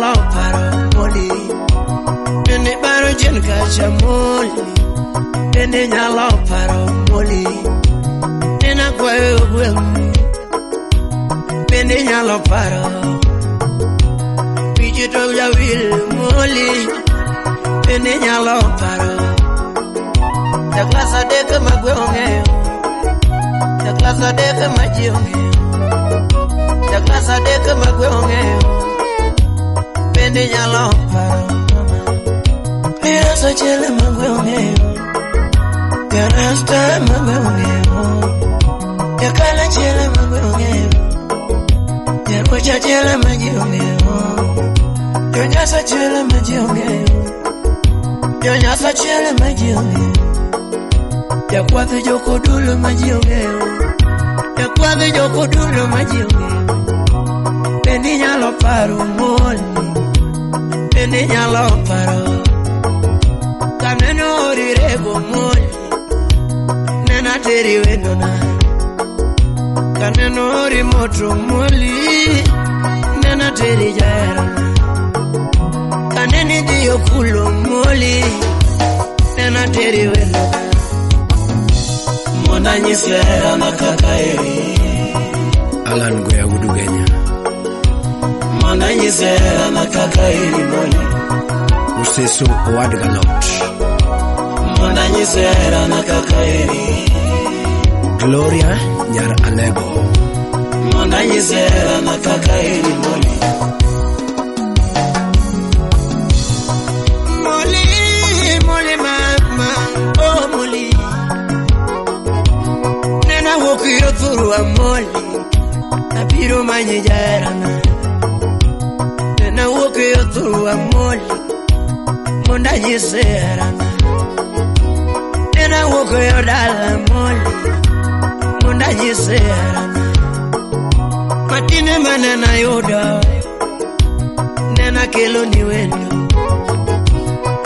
nyalo paro Moli. Bende paro chien kacha Moli. Bende nyalo paro Moli. Nena kwayo gweng'. Bende nyalo paro. Biji to jawil Moli. Bende nyalo paro. Ja klas 3 ma gwe ong'eyo. Ja klas 3 ma ji ong'eyo. Ja klas 3 ma gwe ong'eyo. Bende nyalo paro mama. Mirasa chiel ma gwe ong'eyo. Jarasta ma gwe ong'eyo. Jakala chiel ma gwe ong'eyo. Jaruocha chiel ma ji ong'eyo. Jonyasa chiel ma ji ong'eyo. Jonyasa chiel ma ji ong'eyo. Jakwath jokodulo ma ji ong'eyo. Jakwath jokodulo ma ji ong'eyo. Bende inyalo paro Moli. Bende inyalo paro. Kaneno orirego Moli. Nena teri wendona. Kaneno ori moto Moli. Nena teri jaherana. Kaneni dhiyo kulo Moli. Nena teri wendona. Mondo anyisi herana kaka eri. Alan Goya Udugenya. Mondo anyisi herana kaka eri Moli. Useso owad galot. Mondo anyisi herana kaka eri. Gloria Nyar Alego. Mondo anyisi herana kaka eri Moli. Moli, Moli mama, oh Moli. Nena wuok yo thurwa Moli. Abiro manyi jaherana. Nena wuok yo thurwa Moli. Mondo anyise herana. Nena wuok yo dala Moli. Mondo anyise herana. Matine manena yudo. Nena kelo ni wendo.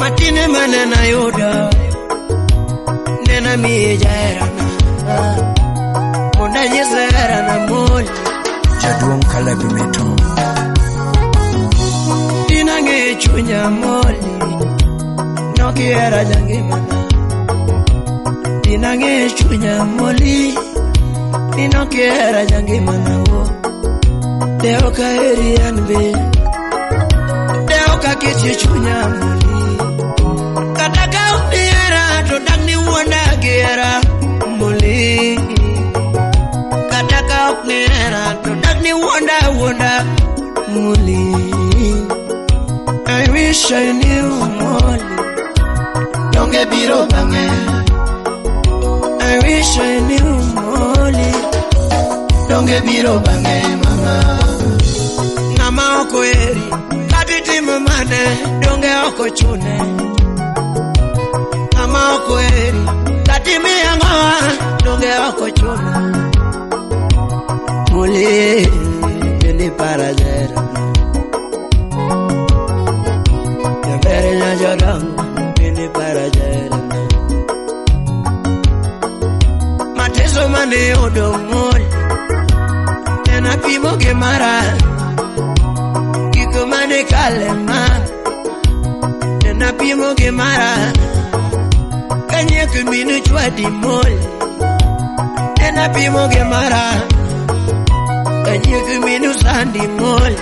Matine manena yudo. Nena miye jaherana. Mondo anyise herana Moli. Jaduong' Caleb Meto. Dinang'e chunya Moli. Nokihera jangimana. Dinang'e chunya Moli. Ninokihera jangimana wo. Deo ka heri an be. Deo ka ketie chunya Moli. Kata ka ok nihera to dak ni wuonda gi hera Moli. Kata ka ok nihera to dak ni wuonda wuonda Moli. I wish I knew Moli. Donge biro bang'e. I wish I knew Moli. Donge biro bang'e mama. Ng'ama ok oheri kata itimo mane donge ok ochune. Ng'ama ok oheri kata imiye ang'owa donge ok ochuno. Moli bende para jaherana. Jaber nyajodongo bende para jaherana. Mateso mane yudo Moli. Nena pimo gi mara. Gik mane kale ma. Nena pimo gi mara. Kanyiek minu chwadi Moli. Nena pimo gi mara. Kanyiek minu sandi Moli.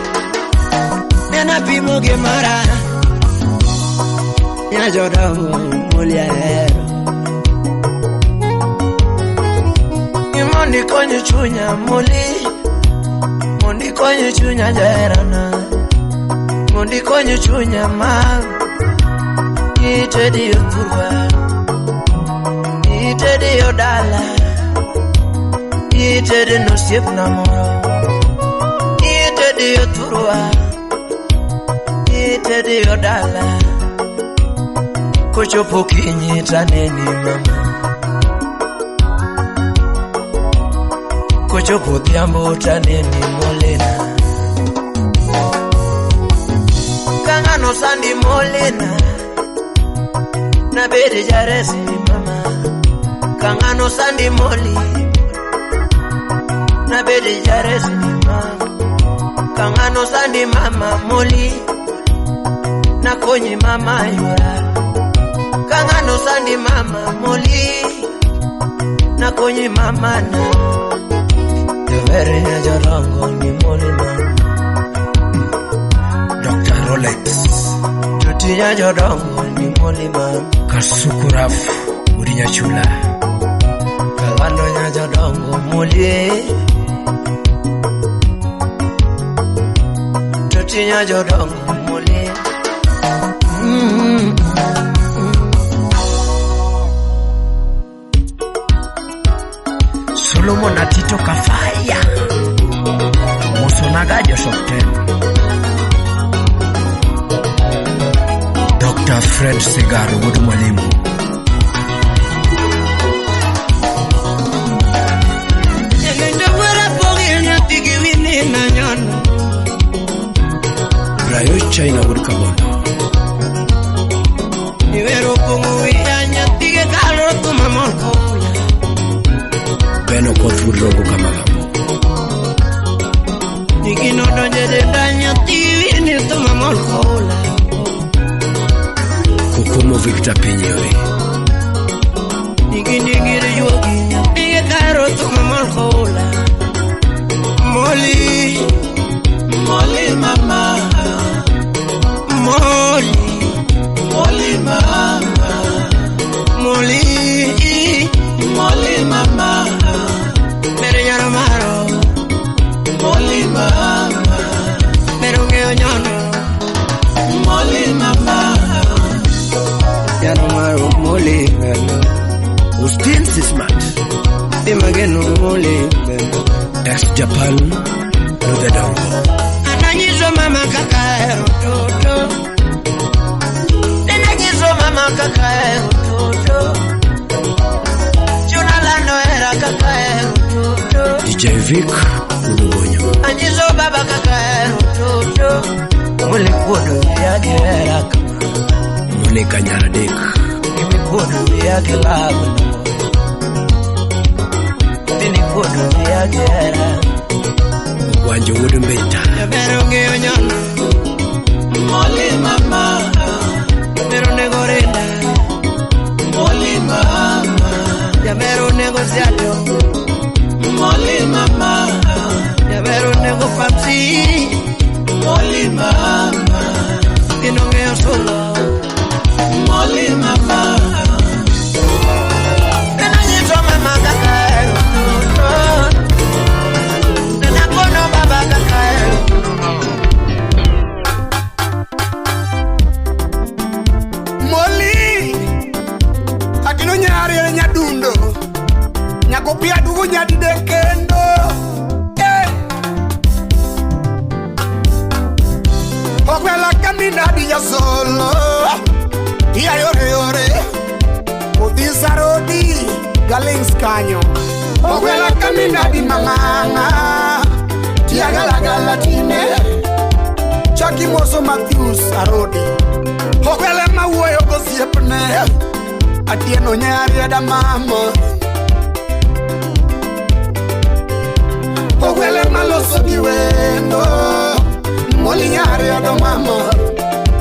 Nena pimo gi mara. Nyajodongo Moli ahero. Mondo ikony chunya Moli. Mondo ikony chunya jaherana. Mondo ikony chunya ma. Itedi yo thurwa. Itedi yo dala. Itedi nosiepna moro. Itedi yo thurwa. Itedi yo dala. Kochopo okinyi taneni mama. Kochopo odhiambo taneni Molina. Ka ng'ano sandi Molina. Nabede jaresi mama. Ka ng'ano sandi Moli. Nabede jaresi mama. Ka ng'ano sandi mama Moli. Nakonyi mama yora. Kangano sandi mama moli. Nakonyi mama na. Jovere nya jorongo ni moli mama. Dr. Rolex. Tuti nya jodongo ni moli mama. Kasukuraf Urinya Chula. Kalando nya jodongo moli. Tuti nya jodongo moli. Solomon Atito Kafaya. Musonaga Joseph. Dr. Fred Segaru Wuod Mwalimu. Rayo China Wuod Kabondo. Beno Koth Wuod Rogo Kamagambo. Kukumo Victor Pinyori. Moli, moli mama, moli, moli mama, moli, moli mama, mere nyaro maro, moli mama, mere ngeo nyono, moli mama, nyaro maro moli mama, Austin Sismat, imageno moli mama. Ex Japan, Lugedongo. Ananyiso mama kaka ero toto. Ananyiso mama kaka ero toto. Chuna lano era kaka ero toto. DJ Vic Ulubonyo. Anyiso baba kaka ero toto. Mule kuodo yake era kama. Monica Nyaradek. Imi kuodo yake labo. Wanjo Wuod Mbita. Jabero ng'eyo nyono. Moli mama. Jabero nego rinda. Moli mama. Jabero nego siato. Moli mama. Jabero nego papsi. Moli mama. Tino ng'eyo solo. Moli mama. Nena mama kaka ero. Moli Atino nyari nyadundo Nyakopia dugo nyadide kendo eh. Okwela kamina di solo Ia yore yore Odisa rodi Galings kanyo Okwela kamina di manganga Tia gala gala tine Chaki moso Matthews Arodi Okwele mawuoyo gosiepne Atieno nyari da mama Okwele maloso di wendo Moli nyari da mama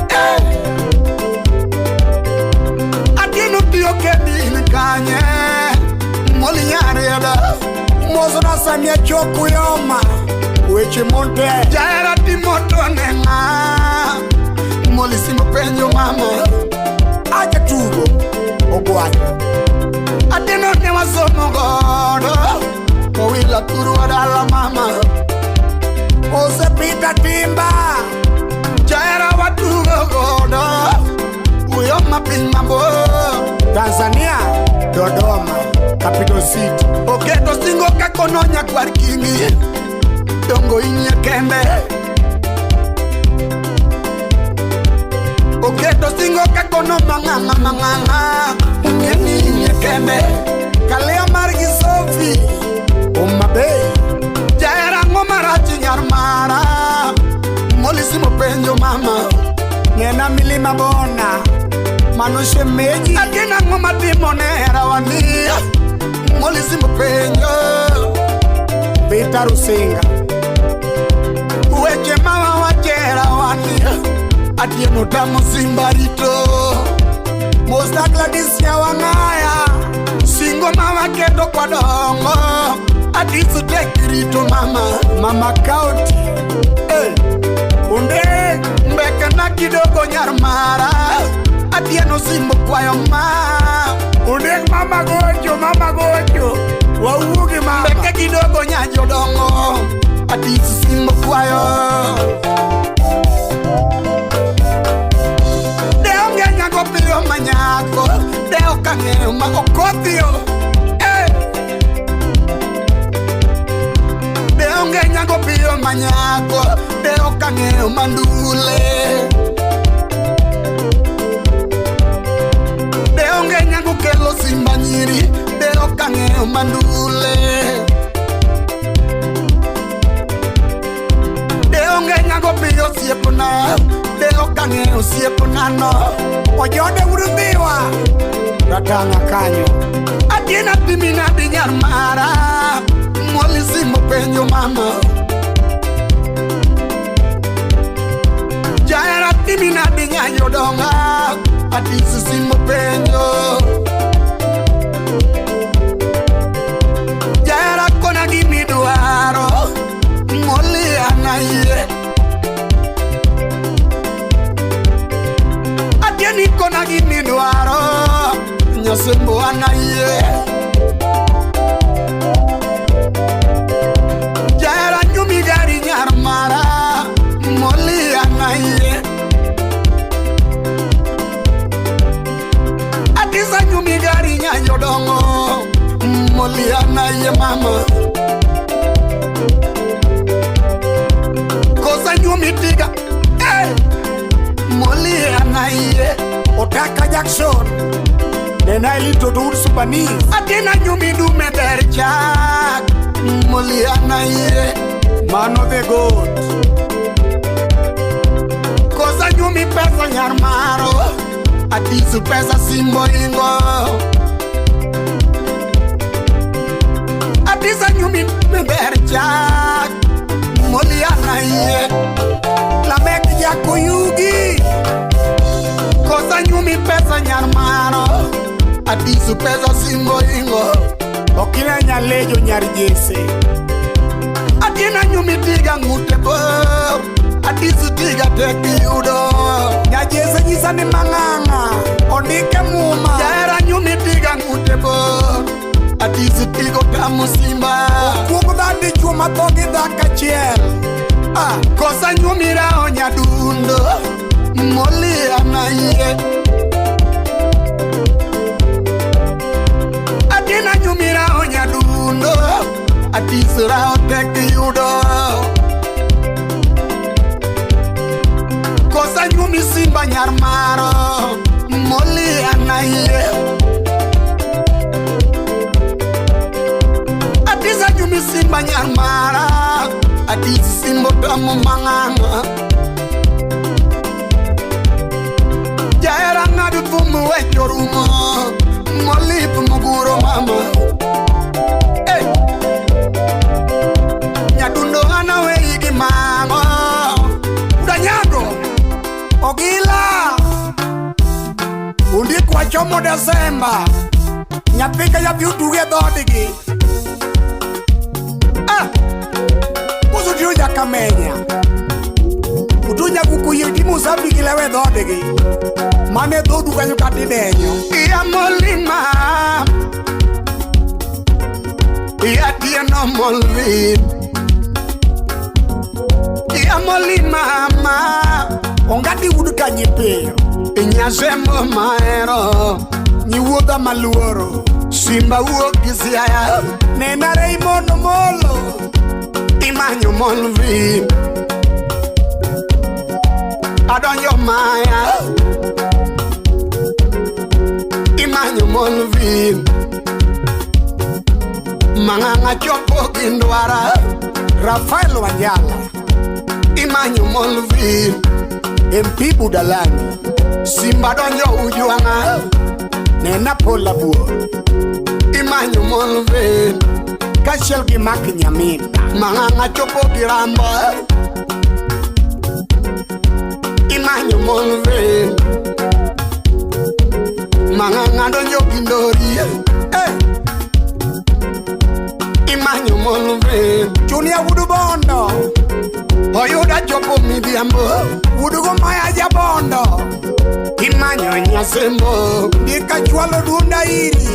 eh. Atieno tiyo kedi kanye Moli nyari da Moso na samia choku yoma Weche monte Jaera timoto nenga Moli simo penjo mama Aja tugo Ogwayo Ateno ne wasomo godo Owila turu adala mama Osepita timba Jaera watugo godo Uyoma piny mambo Tanzania Dodoma Capital City Oketo singo kakono nyakwar kingi Dongo inye kende Oketo singo kakono manganga manganga Ungeni inye kende Kalea margi Sofi Omabe Jaera ngoma rachi nyar mara Moli simo penjo mama Nena milima bona Mano shemeji Akina ngoma timo nera wani Moli simo penjo Peter Rusinga Weche mama wachera wani Atieno tamo simba rito. Mosta Gladys Nyawang'aya. Singo mama keto kwadongo. Atiso tek rito mama. Mama County. Hey. Onde Mbeka na kidogo nyar mara. Atieno simbo kwayo ma. Onde mama gocho, mama gocho. Wawuogi mama. Mbeka kidogo nya jodongo. Atiso simbo kwayo. De onge nyago piyo manyako. De ok ang'eyo ma okothio. Eh. De onge nyago piyo manyako. De ok ang'eyo mandule. De onge nyago kelo simba nyiri. De ok ang'eyo mandule. De onge nyago piyo osiepna. De ok ang'eyo osiepna no. Ojode wuod Ndhiwa. Ratang'a kanyo. Atiena pimina di nyar mara. Moli simo penjo mama. Jahera pimina di nyayodonga. Atisi simo penjo. Jahera kona gimidwaro. Moli anayie. Atieni kona gimidwaro. Nyasembo anayie. Jahera nyumi gari nyar mara. Moli anayie. Atisa nyumi gari nyayodongo. Moli anayie mama. Kosa nyumi tiga. Hey! Moli anayie. Otaka Jackson. Nena elito to ud Supanese. Atina nyumi dume ber chak. Moli anayie. Mano the goat. Kosa nyumi pesa nyar maro. Atisu pesa simbo ingo. Atisa nyumi dume ber chak. Moli anayie. Lamek Jakoyugi. Kosa nyumi pesa nyar maro. Atisu pesa simbo ingo. Okila nyalejo nyar Jesse. Atina nyumi tiga ng'ute bor. Atisu tiga tek yudo. Nyajese nyisa ni mang'ang'a. Ondike muma. Jahera nyumi tiga ng'ute bor. Atisu tigo tamu simba. Okuong dha dichuo matho gi dhako achiel. Ah, kosa nyumi rao nyadundo. Moli anayie. Atina nyumi rao nyadundo. Atisu rao tek yudo. Kosa nyumi simba nyar maro. Moli anayie. Atisa nyumi simba nyar mara. Atisa simbo tamu mang'ang'a. Jahera ng'ado thum wecho rumo. Moli thum guro mama. Hey! Nyadundo ana weyi gi mang'o. Udanyago. Ogila. Ondiek wachomo Desemba. Nyathi ka nyathi otugo e dhoodgi. Ah! Uso tiyo jakamenya. Utu nyakuku yie timo usafi gi lewe dhoodgi. Mane dhodu kanyo kata idenyo. Iya molima. Iya tieno molvin. Iya molima ma. Ongati wuod kanyipiyo. Nyasembo mahero. Nyiwuodha maluoro. Simba wuok gi Siaya. Nena Raymond Omolo. Imanyo molvin. Adonjo maya. Imanyo molvin. Mang'ang'a chopo gi ndwara. Rafael Wanjala. Imanyo molvin. MP Budalani. Simba donjo Ujwang'a. Nena Paul Abuor. Imanyo molvin. Kaachiel gi Mark Nyamita. Mang'ang'a chopo gi Rambo. Imanyo molve Manganga donjo kindori. Imanyo molve Junior wudu bondo. Oyuda chopo midhiambo. Wudu go maya jabondo. Imanyo nyasembo. Ndika chwalo dunda iri.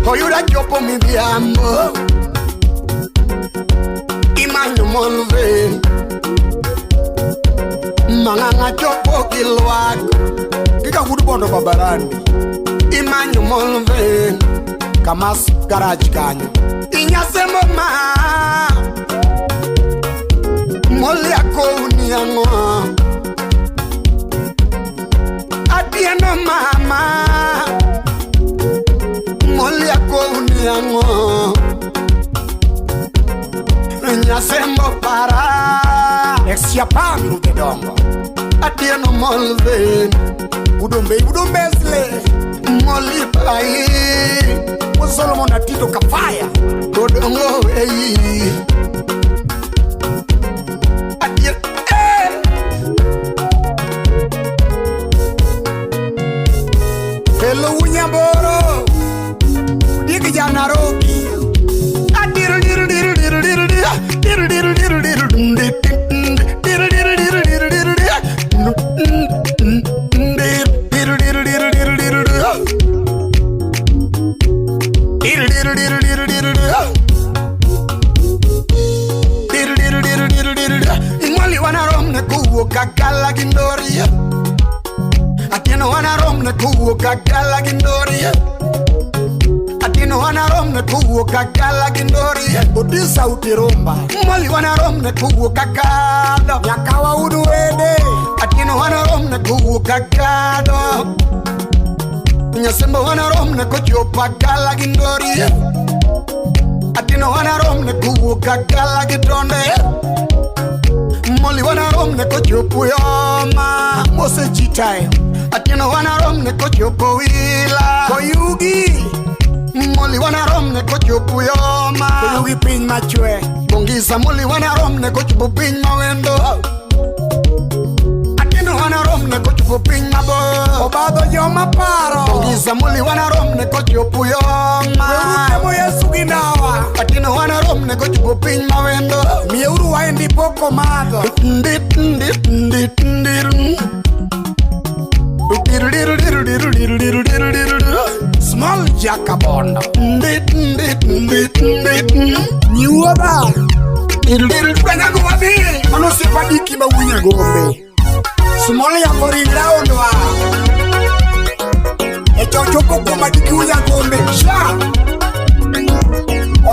Oyuda chopo midhiambo. Imanyo molve Manganga chopo kilwak. Kika wudu bondo babarani. Imanyo molve Kamas garage kanyo. Inyasembo ma Molia kouni ang'o. Atieno mama Molia kouni ang'o. Nyasembo para Ex Japan rute dongo. Atieno molve Udombe udombesle. Moli pai Solomon Atito Kafaya. Kodongo ei. Atieno Hello Unyamboro. Diki ja Nairobi. Imwali wanarom ne kuwuok kagala gi ndori. Atieno wanarom ne kuwuok kagala gi ndori. Atieno wanarom ne kuwuok kagala gi ndori. Odi sauti rumba. Mwali wanarom ne kuwuok kakado. Nyaka waudu wede. Atieno wanarom ne kuwuok kakado. Nyasembo wanarom ne kochopo akala gi ndori. Atieno wanarom ne kuwuok kagala gi tonde. Moli wanarom ne kochopo yoma. Mose chitae. Atieno wanarom ne kochopo wila. Koyugi. Moli wanarom ne kochopo yoma. Koyugi piny machwe. Bongisa moli wanarom ne kochopo piny mawendo. Atieno wanarom ne kochopo piny mabor. Obadho joma paro. Bongisa moli wanarom ne kochopo yoma. Weuru temo Yesu gi ndawa. Atieno wanarom ne kochopo piny mawendo. Miyeuru waendi pok omadho. Ndit ndit ndit ndit. Small Jakabondo. Ndit ndit ndit ndit. Nyiwuodha. Kanyago wadhi. Mano osiepa Diki ma wuon Gombe. Small yambo ring round wa. E chochopo kuom Adiki wuon Gombe. Sha.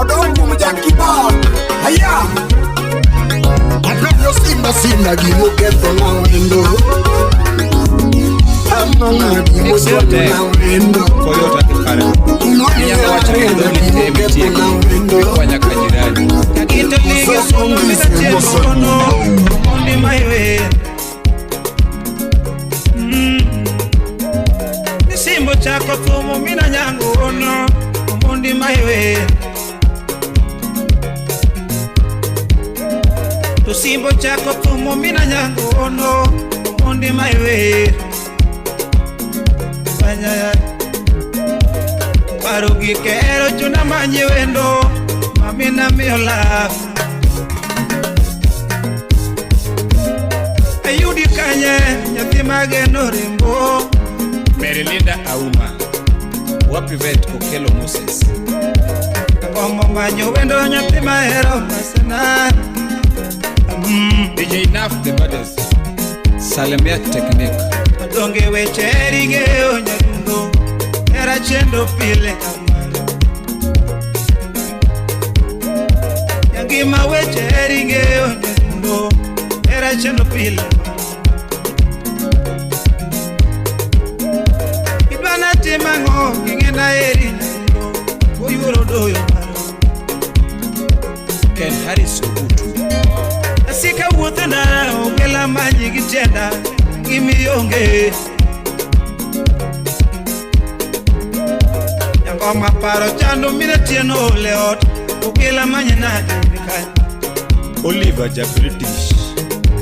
Odong kuom Jakibon. Haya. Apenjo simba sina gimoketho na wendo. Amang'a gimoketho na wendo. Koyota kare. Inyalo wacho ni dhoni te mitieko mikwa nyaka jirani. Kagito lige somo mina tieno ono omondi maiwe. Nisimbo chako fumo mina nyango ono omondi maiwe. Tusimbo chako fumo mina nyango ono omondi maiwe. Fanya Parugi kero chuna manye wendo mamina miola. Ayudi kanye nyathi mageno rimbo. Merilinda Auma Wapi vet Okelo Moses. Omo manyo wendo nyathi mahero masana. DJ Naf the baddest. Salemia Technique. Donge weche rigeo nyadundo. Era chendo pile kamano. Yangima weche rigeo nyadundo. Era chendo pile. Ibana timango kingena eri nyadundo. Oyuoro doyo maro. Ken Harris Ogutu. Asika wuotho ndara okela manyi gi tienda gimionge. Ngoma paro chando mine tieno ole ot okela manye nade kanyo. Oliver ja British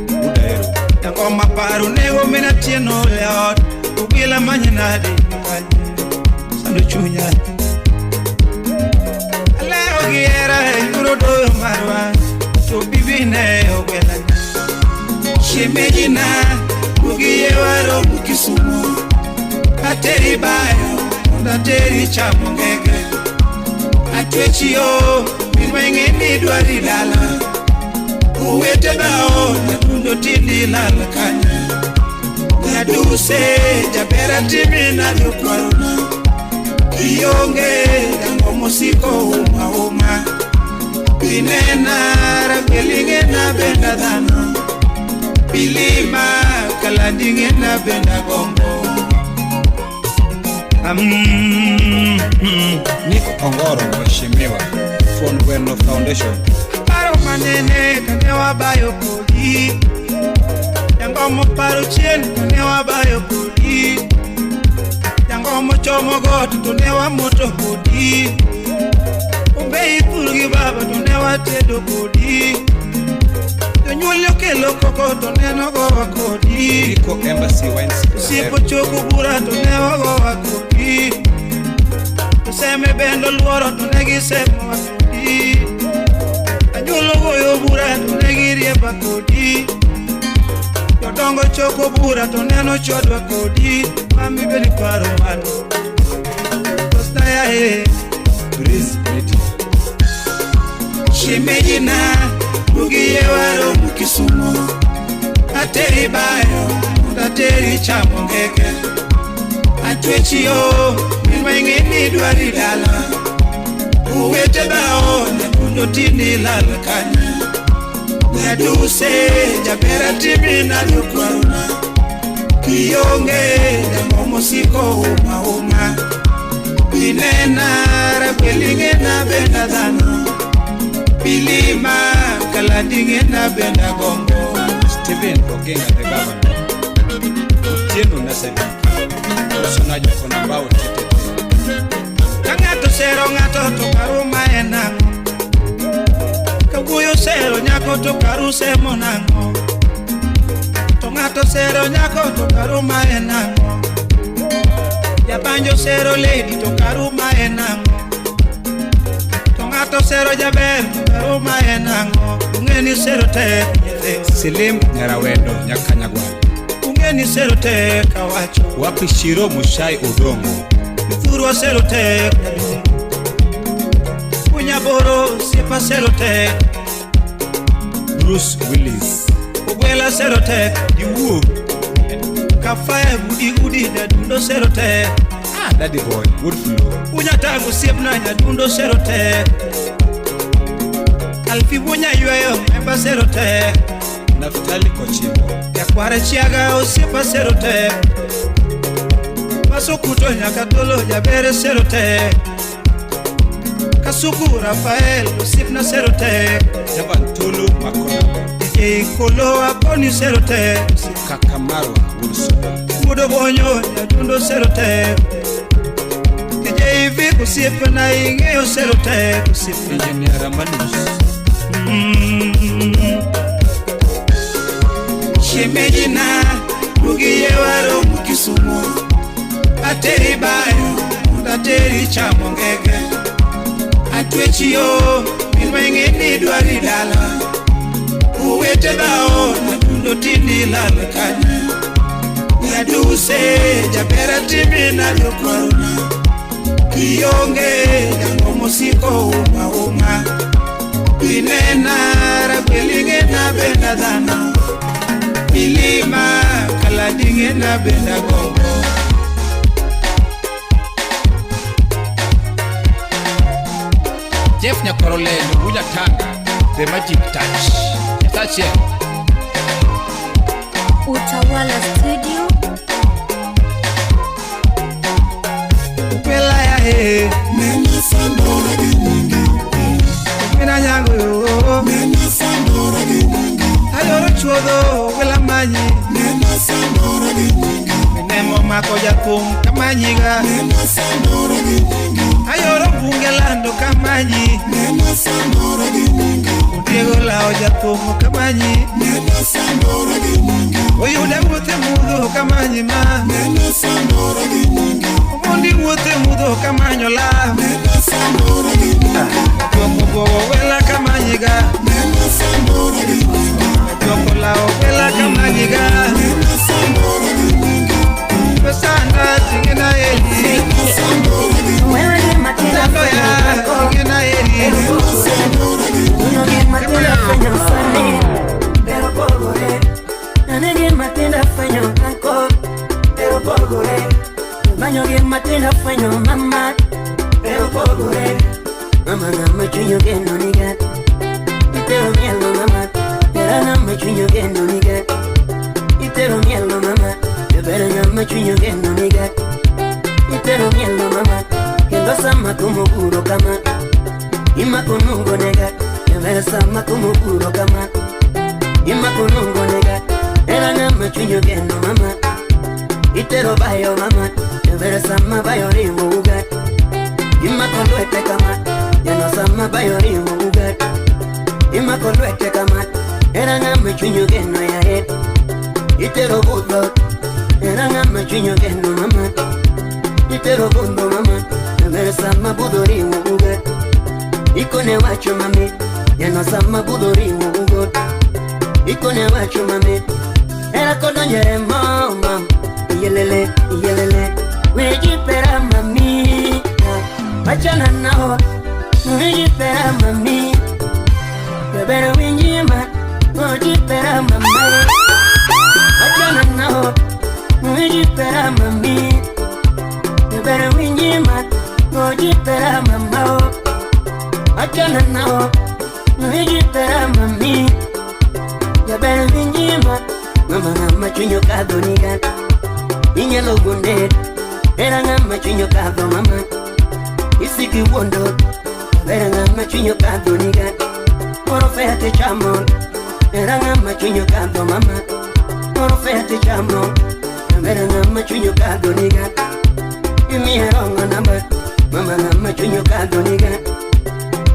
Udaero. Jangoma paro nego min Atieno e ot. Ogwila manye nade sando chunya. Aleo gi hera e yuro doyo marwa. To bibi ne ogwela. Shemeji na ugiye waro Kisumu. Ateri bayo mondo ateri chamo ngege. Atwechi yo min weng'e dwari dala. Owete bao nyadundo tindi lal kanye. Nyaduse jaber atimi nade okwarona. Ionge jango mosiko uma uma. Inena ragwel ing'ena benda dhano. Bilima kalandi ing'ena benda gombo. Nick Ongoro, Mheshimiwa Fon Gweno Foundation. Paro manene kane wabayo kodi. Jangomo paro chien kane wabayo kodi. Jangomo chomo got to ne wamoto kodi. Ombei pur gi baba to ne watedo kodi. Jonyuol okelo koko to ne nogowa kodi. Rico Embassy Wines. Osiepo choko bura to ne wagowa kodi. Oseme bendo luoro to ne gisemowa kodi. Anyuol ogoyo bura to ne giriemba kodi. Jodongo choko bura to neno chodwa kodi. Mami bedi paro mano. Tosnaya e. Breeze Beauty. Shemeji na ugiye waro Kisumu. Ateri bayo mondo ateri chamo ngege. Atwechi yo min weng'e ni dwari dala. Owete bao nyadundo tindi lal kanye. Nyaduse jaber atimi nade okwarona. Kionge jango mosiko uma uma. Inena ragwel ing'ena benda dhano. Bilima kalandi ing'ena benda gombo. Stephen Ogenga the governor. Otieno Nasebiki. Usonaji kona mbao tete. Ka ng'ato sero ng'ato to karuma en ang'o? Ka wuoyi osero nyako to karu semo nang'o? To ng'ato sero nyako to karuma en ang'o? Jabanjo sero lady to karuma en ang'o? To ng'ato sero jaber to karuma en ang'o? Ung'e ni sero tek nyithiwa. Selim Nyarawendo Nyakanyagwal. Ung'e ni sero tek awacho. Wapi Shiro Mushai Odongo. Mithurwa sero tek nyaluo. Unyaboro osiepa sero tek. Bruce Willis. Ogwela sero tek. Iwuo. Kafaya gudi gudi nyadundo sero tek. Ah, Daddy Boy. Good flow. Unyatango osiepna nyadundo sero tek. Alfi wunya yweyo memba sero tek. Naftali Kochimbo. Jakwar chiaga osiepa sero tek. Masukuto nyaka tolo jaber sero tek. Kasuku Rafael osiepna sero tek. Javan Tolu Makona. DJ Kolo akoni sero tek. Kakamarwa Wilson. Wuodo bonyo nyadundo sero tek. DJ Vic osiepna ing'eyo sero tek osiepna. Engineer Ramanus. Shemeji na ugiye waro Kisumu. Ateri bayo mondo ateri chamo ngege. Atwechi yo min weng'e ni dwari dala. Owete bao nyadundo tindi lal kanye. Nyaduse jaber atimi nade okwarona. Kionge jango mosiko uma uma. Inena ragwel ing'ena benda dhano. Milima kalandi ing'ena benda gombo. Jeff Nyakorolendo Buja Tanga. The Magic Touch. Nyasache. Utawala Studio. Kwela ya he. Nena sandora gi nyingi. Mina nyango yo. Nena sandora gi nyingi. Ayoro chuodho kwela manyi. Nena sandora gi nyingi. Minemo Omako jathum kamanyiga. Ayoro bunge lando kamanyi. Otiego lao jathum kamanyi. Oyuda wuothe mudho kamanyi ma. Omondi wuothe mudho kamanyo la. Joko bogo wela kamanyiga. Joko lao wela kamanyiga. Pesanda tingena eli. Sando ya tingena eli. Mama, pero pogore. Mama, mama, chunyo geno niga. Itero mielo mama, pero mama chunyo geno niga. Itero mielo mama, pero mama chunyo geno niga. Itero mielo mama, kendo sama kumuguro kama. Ima kunungo nega, pero sama kumuguro kama. Ima kunungo nega, pero mama chunyo geno mama. Itero bayo mama, pero sama bayo ringo ugat. Ima kolwete kama, yano sama bayo ringo ugat. Ima kolwete kama, era ngama chunyo geno ya he. Itero budo, era ngama chunyo geno mama. Itero budo mama, pero sama budo ringo ugat. Ikone wacho mami, yano sama budo ringo ugot. Ikone wacho mami, era kodonyere mama. Yelele, yelele, wejipera mami, wachana nao, wejipera mami, bebera winjima, wejipera mama, wachana nao, wejipera mami, bebera winjima, wejipera mama, wachana nao, wejipera mami, bebera winjima, mama mama chunyo kadoniga. Inyalo gunde, era ngama chunyo kadho mama. Isiki wondo, era ngama chunyo kadho niga. Oro fea te chamo, era ngama chunyo kadho mama. Oro fea te chamo, era ngama chunyo kadho niga. Imi erongo namba, mama ngama chunyo kadho niga.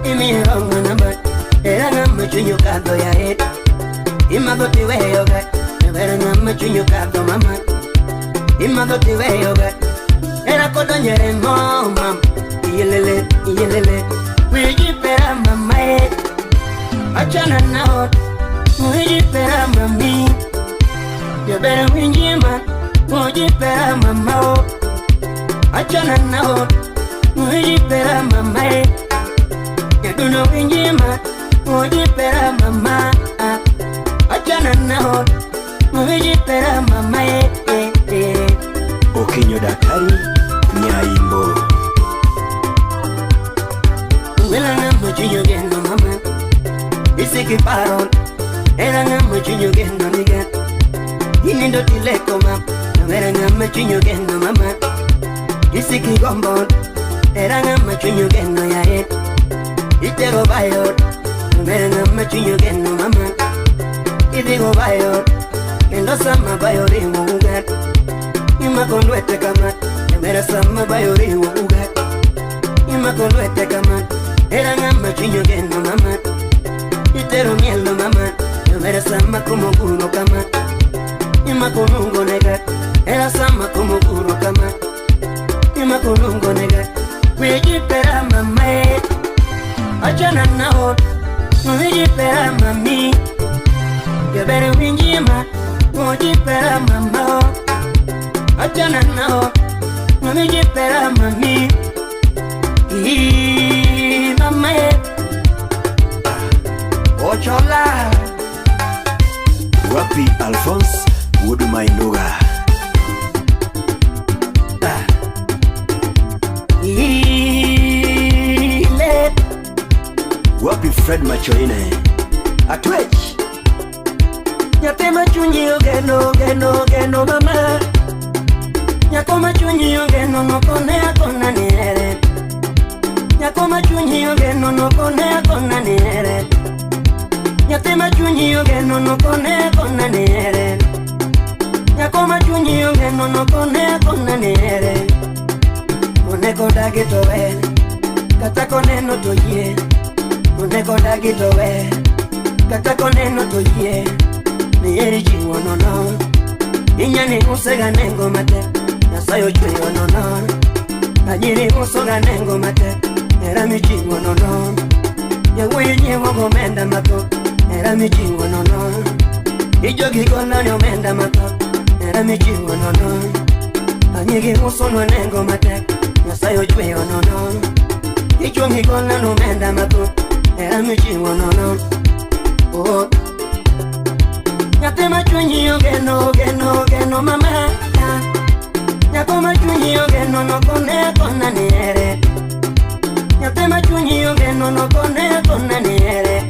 Imi erongo namba, era ngama chunyo kadho ya e. Imadho tiweyoga, era ngama chunyo kadho mama. Imado te veo ga, era kodonyere mama. Yelele, yelele, wejipera mama e. Achana nao, wejipera mami. Yabera winjima, wejipera mama o. Achana nao, wejipera mama e. Yaduno winjima, wejipera mama. Achana nao, wejipera mama e. Okinyo Dakari Nyaimbo. Wela ngama chunyo geno mama. Isiki paro. Era ngama chunyo geno niga. Inindo tileko ma. Wela ngama chunyo geno mama. Isiki gombo. Era ngama chunyo geno ya e. Itero bayo. Wela ngama chunyo geno mama. Idigo bayo. Kendo sama bayo ringo ugat. Ima kolwete kama, era sama bayo ringo ugat. Ima kolwete kama, era ngama chunyo geno mama. Itero mielo mama, era sama como guro kama. Ima konungo nega, era sama como guro kama. Ima konungo nega, wejipera mama e. Achana nao, wejipera mami. Yabere winjima, wejipera mama. Achana nao, wejipera mami. Ii, mama e. Ochola. Wapi Alphonse Wudumainduga. Ile. Wapi Fred Machoine. Atwech. Nyathi machunyi ogeno geno geno mama. Nyako machunyi ogeno nokone akona niere. Nyako machunyi ogeno nokone akona niere. Nyathi machunyi ogeno nokone akona niere. Nyako machunyi ogeno nokone akona dagi to we, kata koneno to yie. Oneko dagi to we, kata koneno to yie. Ni chiwo nono, inyani usega nengo matek. Nyasaye ochweyo nono, tajiri usoga nengo matek. Hera michiwo nono, yawuoyi nyiewo gomenda mathoth. Hera michiwo nono, ijogi golo ni omenda mathoth. Hera michiwo nono, anyigi usonwa nengo matek. Nyasaye ochweyo nono, ichuongi golo ni omenda mathoth. Hera michiwo nono. Oh. Nyathi ma chunyi ogeno, ogeno, ogeno mama. Nyako ma chunyi ogeno nokone kona ni here. Nyathi ma chunyi ogeno nokone kona ni here.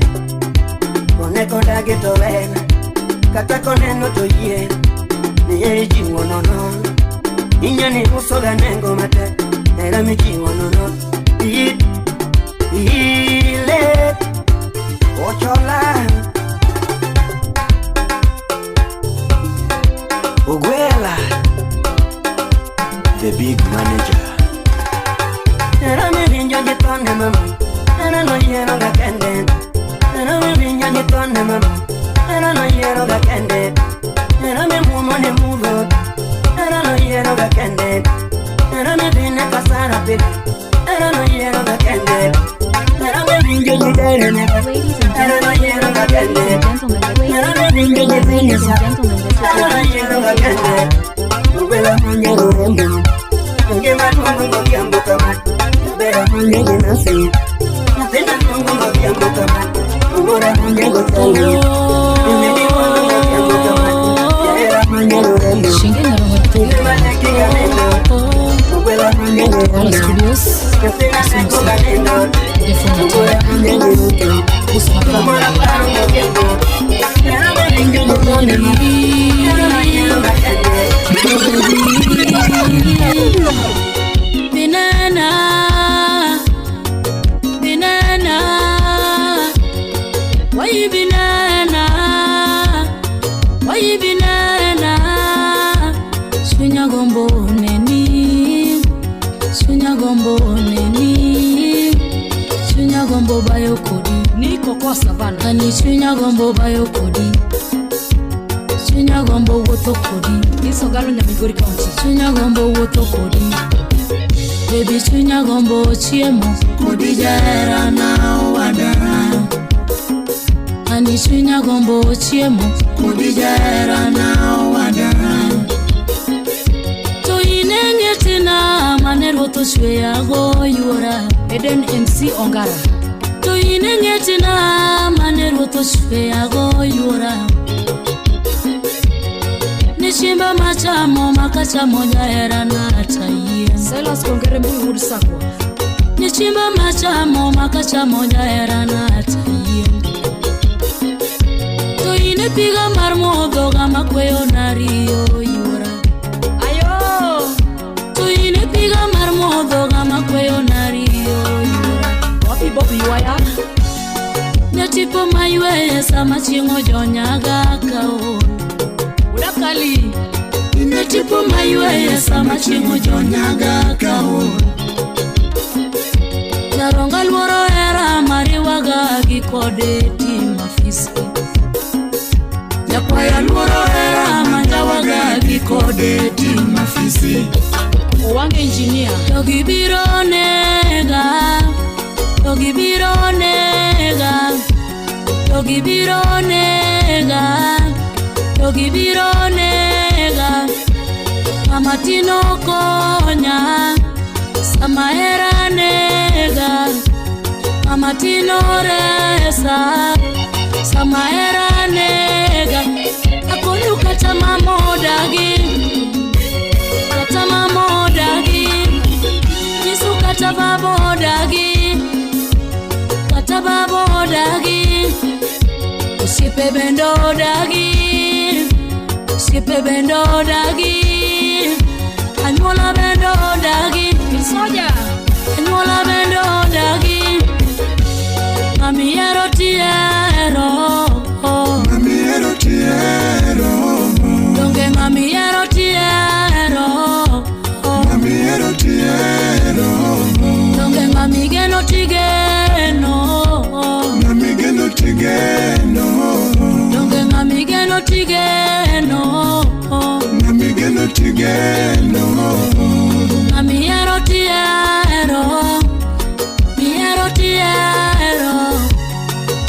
Kone kodagi to we, kata koneno to yie. Ni heri chiwo nono, inyani usoga nengo matek. Hera michiwo nono. Ile Ochola Ogwela, the big manager. Era mi winjo gi thone mama, era noyiero ga kende. Era mi winjo gi thone mama, era noyiero ga kende. Era mi muomo ne mudho, era noyiero ga kende. Era mi dhine kasara pile, era noyiero ga kende. Era mi winjo gi derene, Ladies and era noyiero ga gentlemen, ladies kende. and gentlemen, Era mi winjo gi ladies dhine and gentlemen, this is era your noyiero ga kende. Ubela manyalo rondo, ngima luongo godhiambo kama. Ubela manyalo nasi, nyathina luongo godhiambo kama. Umora manyalo telo, imedi luongo godhiambo kama. Jahera manyalo rondo, ngima dakika neno. Ubela manyalo Wala rondo, Studios, nyathina neko ga neno. Umora manyalo rondo, umora paro godhiambo. Era mawinjo godhiambo, era noyiero ga kende. Binana, binana, why binana, why binana? Chunya gombo neni, chunya gombo neni, chunya gombo bayo kodi. Niko kwa savana. Ani chunya gombo bayo kodi, chunya gombo wuotho kodi. Isogalo Nyamigori County. Chunya gombo wuotho kodi. Baby chunya gombo chiemo kodi jahera na owada. Ani chunya gombo chiemo kodi jahera na owada. To ineng'etina mane ruoth ochweyago yuora. Eden MC Ongara. To ineng'etina mane ruoth ochweyago yuora. Ni chimba machamo makachamo jahera na tayiem. Silas Kongere Mbui Wood Sakwa. Ni chimba machamo makachamo jahera na tayiem. To ine piga mar modhoga makweyo nariyo yuora. Ayo. To ine piga mar modhoga makweyo nariyo yuora. Wapi Bobby Waya. Ne tipo mayweye sama chieng' ojonyaga kaol. Udakali. Ne tipo mayweye sama chieng' ojonyaga kaol. Jaronga luoro hera mariwaga gi kode tim afisi. Jakwaya luoro hera manjawaga gi kode tim afisi. Owange engineer. To gibiro nega, to gibiro nega, to gibiro nega, to gibiro nega. Mama Tino konya, sama hera nega. Mama Tino resa, sama hera nega. Akonyu kata mama odagi, kata mama odagi, nyisu kata baba odagi, kata baba odagi, osiepe bende odagi, osiepe bende odagi, anyuola bende odagi, Soja. anyuola bende odagi. Mami hero tiero, Mami hero tiero, donge mami hero tiero. mami hero tiero. wendo. Amihero tiero, mihero tiero,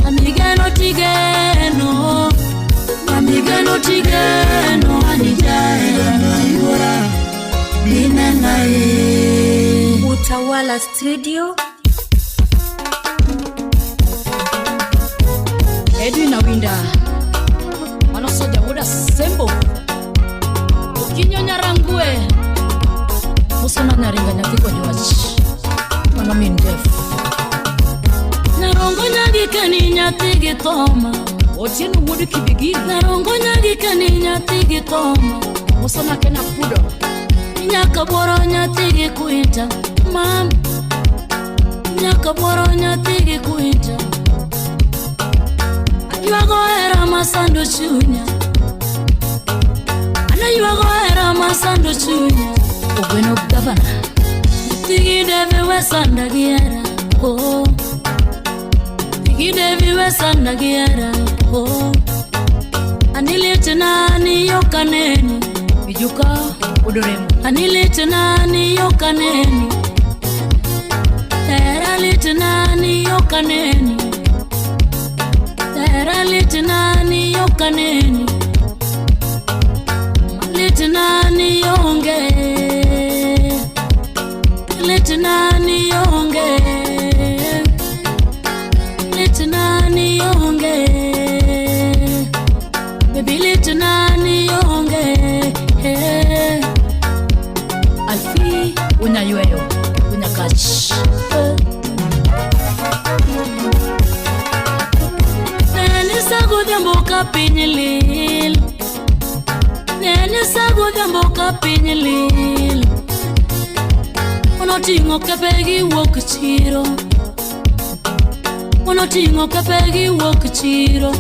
amigeno tigeno, amigeno tigeno, anijaera yuora binena e. Utawala Studio. Edwin Awinda mano soja wuoda Sembo Okinyo Nyarangue Musona Nyaringa nyathi Kojwach mano min Jeff Narongo nyagi kani nyathi gi thoma Otieno wuod Kibigiri Narongo nyagi kani nyathi gi thoma Musona Kena Pudo Nyaka buoro nyathi gi kwinta mam Nyaka buoro nyathi gi kwinta Aywago hera masando chunya Anaywago hera masando chunya Ogweno gavana Nyathi gi deve wesanda gi hera oh Nyathi gi deve wesanda gi hera oh Anilete nani yokaneni Mijuka Odoremo Anilete nani yokaneni Hera lete nani yokaneni Hera lete nani yokaneni Lete nani yonge Lete nani yonge Lete nani yonge Baby lete nani yonge Alfi Unyayweyo Unyakach Nene sagodhiambo ka piny lil Nene sagodhiambo ka piny lil Onoting'o kepe gi wuok chiro Onoting'o kepe gi wuok chiro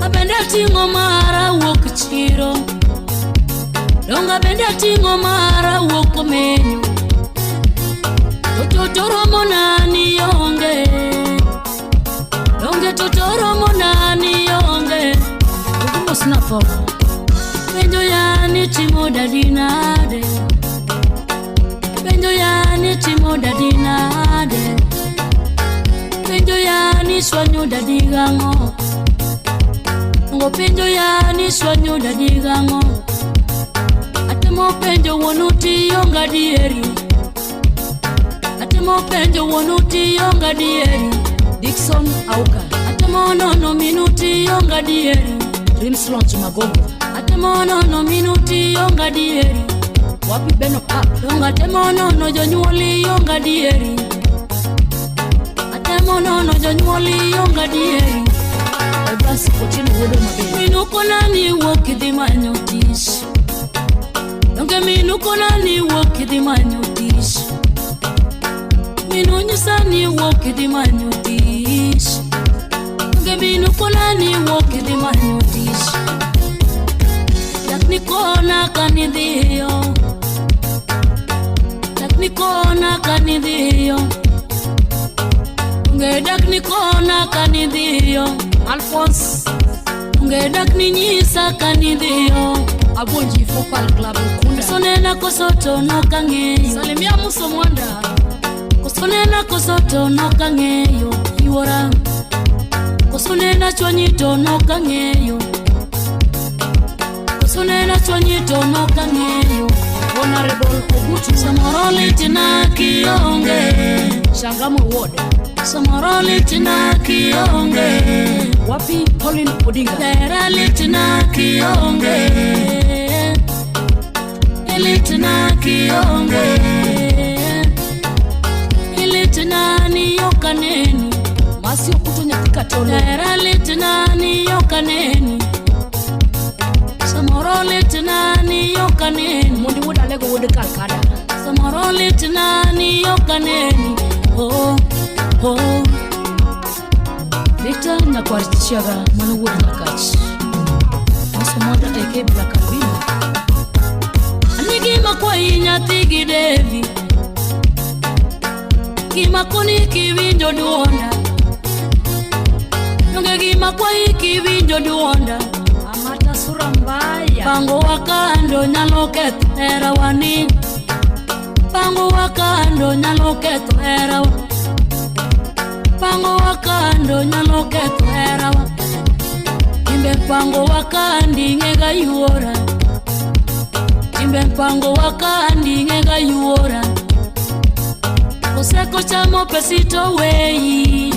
Abende ating'o mara wuok chiro Donga bende ating'o mara wuok omenyo Toto romo nani onge Donge toto romo nani onge Ogumo sina tho Penjo yani timo dadi nade Penjo yani timo dadi nade Penjo yani swanyo dadi gang'o Ngo penjo yani swanyo dadi gang'o Atemo penjo wuonu tiyo gadieri Atemo penjo wuonu tiyo gadieri Dickson Auka Atemo nono minu tiyo gadieri Dreams Launch Magogo Atemo nono minu tiyo gadieri Wapi Beno Pap Donga atemo nono jonyuol yo gadieri Atemo nono jonyuol yo gadieri Evans Otieno wuod Mabele Minu kona ni wuok idhi manyo tich Donge minu kona ni wuok idhi manyo tich Minu nyisa ni wuok idhi manyo tich Donge minu kona ni wuok idhi manyo tich Dak ni kona kanidhiyo Dak ni kona kanidhiyo Onge dak ni kona kanidhiyo Alphonse Onge dak ni nyisa kanidhiyo Abonji Focal Club Ukunda Koso nena koso to nokang'eyo Salimia Muso Mwanda Koso nena koso to nokang'eyo yuora Koso nena chwanyi to nokang'eyo Koso nena chwanyi to nokang'eyo Honorable Ogutu Samoro litna kionge Shangamo Ward Samoro litna kionge Wapi Pauline Odinga Dera litna kionge Litna kionge Litna ni yokaneni Masio Kuto nyathi Katolo Dera litna ni yokaneni Samoro litna ni yokaneni Mondi wuod Alego wuod Kalkada Samoro litna ni yokaneni Oh, oh Victor Nyakwar Chiaga mano wuod Nyakach Muso Mwanda aka Black Albino Ani gima kwayi nyathi gi Devi Gima koni kiwinjo duonda Donge gima kwayi kiwinjo duonda Amata Sura Sura mbaya. Pango wa kando nyalo ketho herawa ni. Pango wa kando nyalo ketho herawa. Pango wa kando nyalo ketho herawa. Timbe pango wa kandi ng'ega yuora. Timbe pango wa kandi ng'ega yuora. Oseko chamo pesito weyi.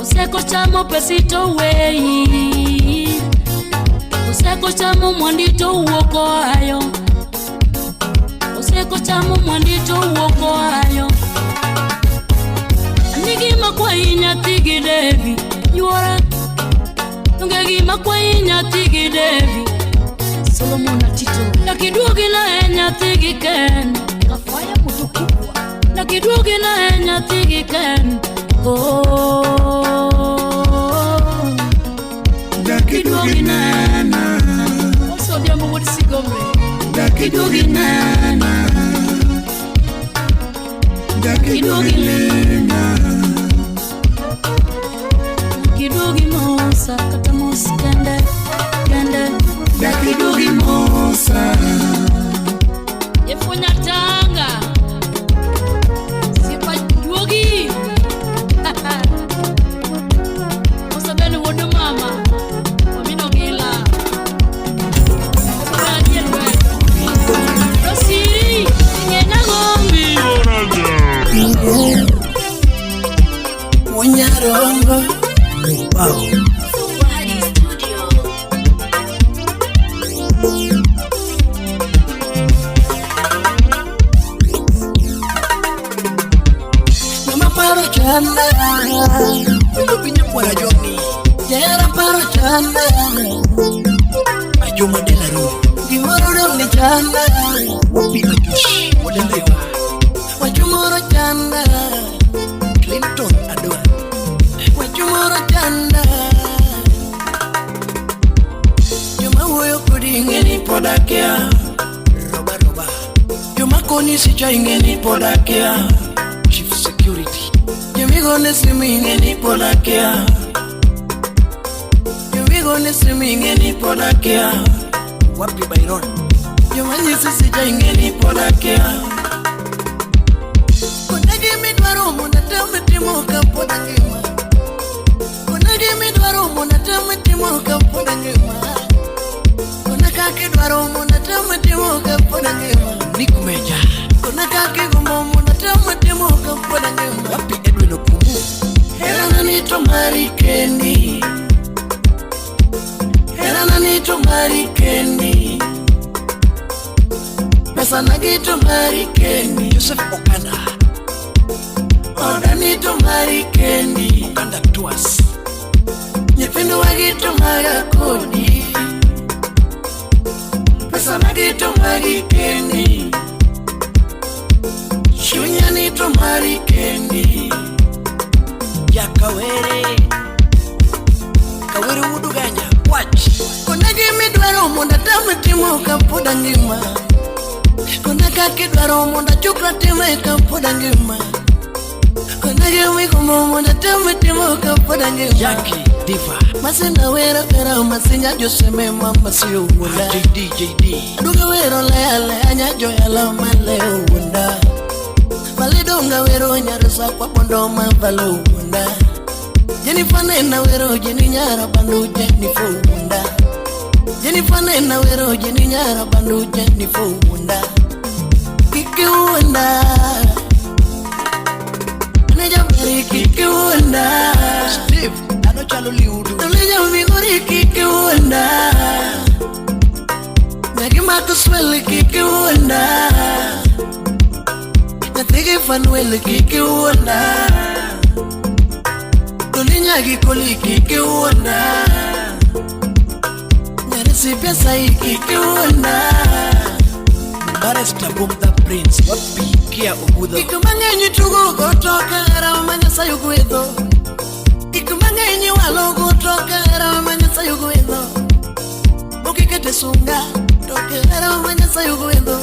Oseko chamo pesito weyi. Oseko chamo mwandito wuok oayo. Oseko chamo mwandito wuok oayo. Ni gima kwayi nyathi gi Devi yuora. Onge gima kwayi nyathi gi Devi. Solomon Atito. Nakiduogi na e nyathi gi Ken. Kafaya moto kubwa. Nakiduogi na e nyathi gi Ken. Oh. Dakiduogi nena, Also Odhiambo wuod Sigomre. dakiduogi nena, dakiduogi lima. Kiduogi mosa kata mos kende kende. Dakiduogi mosa, Yefunya tanga. Sipa juogi. Mosa bene wuod mama. Wamino gila. Mosa bene adier we. Rosi, ing'e gombi. Unyarongo Wow. Zawadi Studio. Mama paro chanda Winjo piny kwara Joni. Jera paro chanda Ajuma Delaru. Gimoro dong ni chanda Wapi Ajush. Wadelewa. Wachumoro chanda Clinton Adwa. Wachumoro chanda Joma wuoyo kodi ing'e ni pod akia Roba roba. Joma koni sicha ing'e ni pod akia Chief Security. Jomigone simu ing'e ni pod akia Jomigone simu ing'e ni pod akia Wapi Byron. Joma nyisi sicha ing'e ni pod akia Kona gimidwaro mondo atem timo kapod angima Kona gimidwaro mondo atem timo kapod angima Kona kaka idwaro mondo atem timo kapod angima Nick Meja. Kona kaka igombo mondo atem timo kapod angima Wapi Edwin Okumu. Herana ni to mari kendi Herana ni to mari kendi Pesa nagi to mari kendi Joseph Okanda. Oda ni to mari kendi Okanda Tours. Nyithindo wagi to maga kodi Pesa nagi to mari kendi Chunya ni to mari kendi Jakawere. Kawere Wuduganya. Wach. Kona gimidwaro mondo atem timo kapod angima Kona kaka idwaro mondo achukra time kapod angima Kona gimigombo mondo atem timo kapod angima Jackie Diva. Masina wero era masinya joseme mama siyo wuonda JD JD. Aduga wero lea lea nyajo yala male wuonda Malidonga wero nyarosa kwa bondo mavalo wuonda Jennifer nena wero jeni nyara bandu Jennifer wuonda Jennifer nena wero jeni nyara bandu Jennifer wuonda Kiki wuonda Nejabari kiki wuonda Steve. Ano chalo liudu. Tuleja migori kiki wuonda Nyagi mako swel kiki wuonda Nyathigi Fanuel kiki wuonda Tuli nyagi koli kiki wuonda Nyarisi pesa kiki wuonda Barrister Boom the Prince. Wapi Kia Obudho. Gik mang'eny tugo go to kahera ma Nyasaye ogwedho Gik mang'eny walo go to kahera ma Nyasaye ogwedho Mokikete sunga to kahera ma Nyasaye ogwedho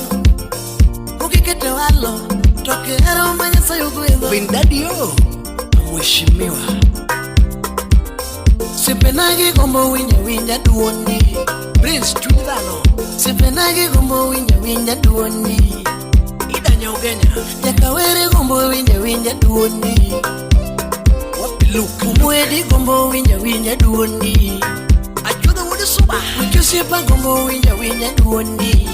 Mokikete walo to kahera ma Nyasaye ogwedho Vin Daddy o. Mheshimiwa. Osipenagi gombo winja winja duondi. Prince chuny dhano. Osipenagi gombo winja winja duondi. Ida Nyaugenya. Jakawere gombo winja winja duondi. Wapi Luke? Umwedi gombo winja winja duondi. Achuodho wuod Suba. Uchosiepa gombo winja winja duondi.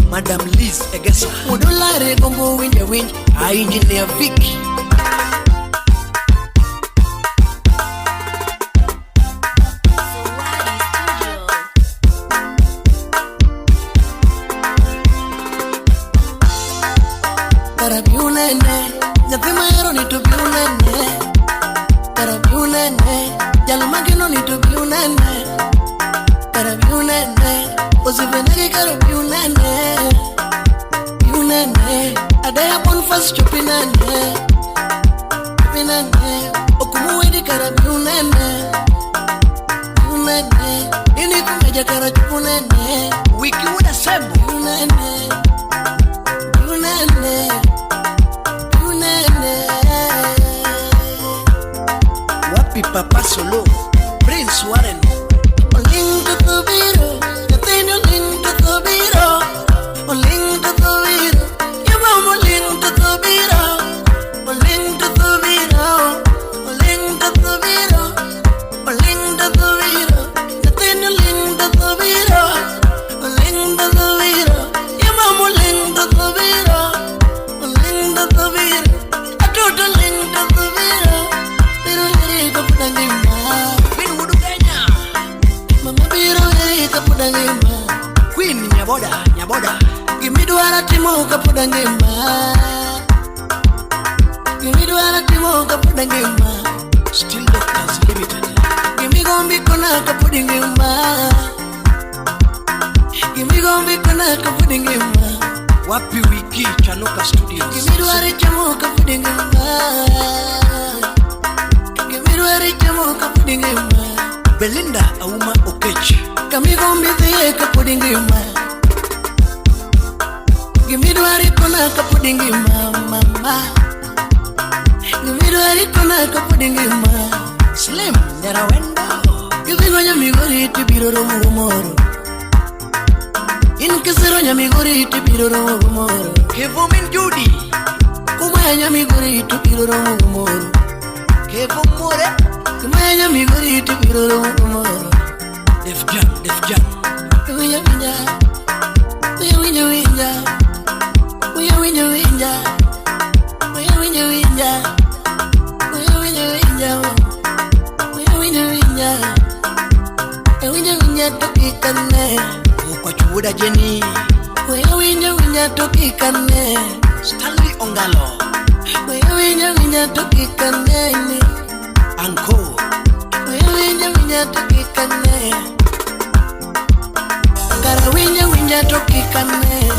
Madam Liz Egesa. Udolare gombo winja winja. A Engineer Vicky. Kara biunene, nyathi mahero ni to biunene. Kara biunene, jal mageno ni to biunene. Kara biunene, osipenegi kara biunene. Biunene, adaya Bonfas chopinene. Chopinene, okumuwedi kara biunene. Biunene, ini kumeja kara chupunene. Wiki wuod Asembo. Biunene. Biunene, biunene. Wapi Papa Solo. Prince Warren. Oling to the biro, nyathini oling to the biro. Oling to the biro, yamam oling to the biro. Oling to the biro, oling to the biro. Oling to the biro, nyathini oling to the biro. Oling to the biro, yamam oling to the biro. Oling to the biro, atoto oling to the biro. Biro eri kapuda ngima. Queen wuod Ugenya. Mama biro eri kapuda ngima. Queen Nyaboda. Nyaboda. Gimidwaro timo kapuda ngima. Gimidwaro timo kapuda ngima. Still Doctors Limited. Gimigombi kona kapudi ngima. Gimigombi kona kapudi ngima. Wapi Wiki Chanuka Studios. Gimidwaro chamo kapudi ngima. Gimidwaro chamo kapudi ngima. Belinda Auma Okech. Kamigombi dhiye kapudi ngima. Gimidwaro kona kapudi ngima mama. Gimidwaro kona kapudi ngima. Slim Nyarawendo. Gidhigo nyamigori tibiro romo gomoro. In kisero nyamigori tibiro romo gomoro. Kevo min Judy. Kumaya nyamigori tibiro romo gomoro. Kevo More. Kumaya nyamigori tibiro romo gomoro. Def Jam. Def Jam. Winja winja. Winja winja winja. Winja winja winja. Winja winja winja. Winja winja winja. Winja winja winja. Winja winja tokikane. Okwach wuoda Jenny. Winja winja winja tokikane. Stanley Ongalo. Winja winja winja tokikane. Anko. Winja winja winja tokikane. Kara winja winja tokikane.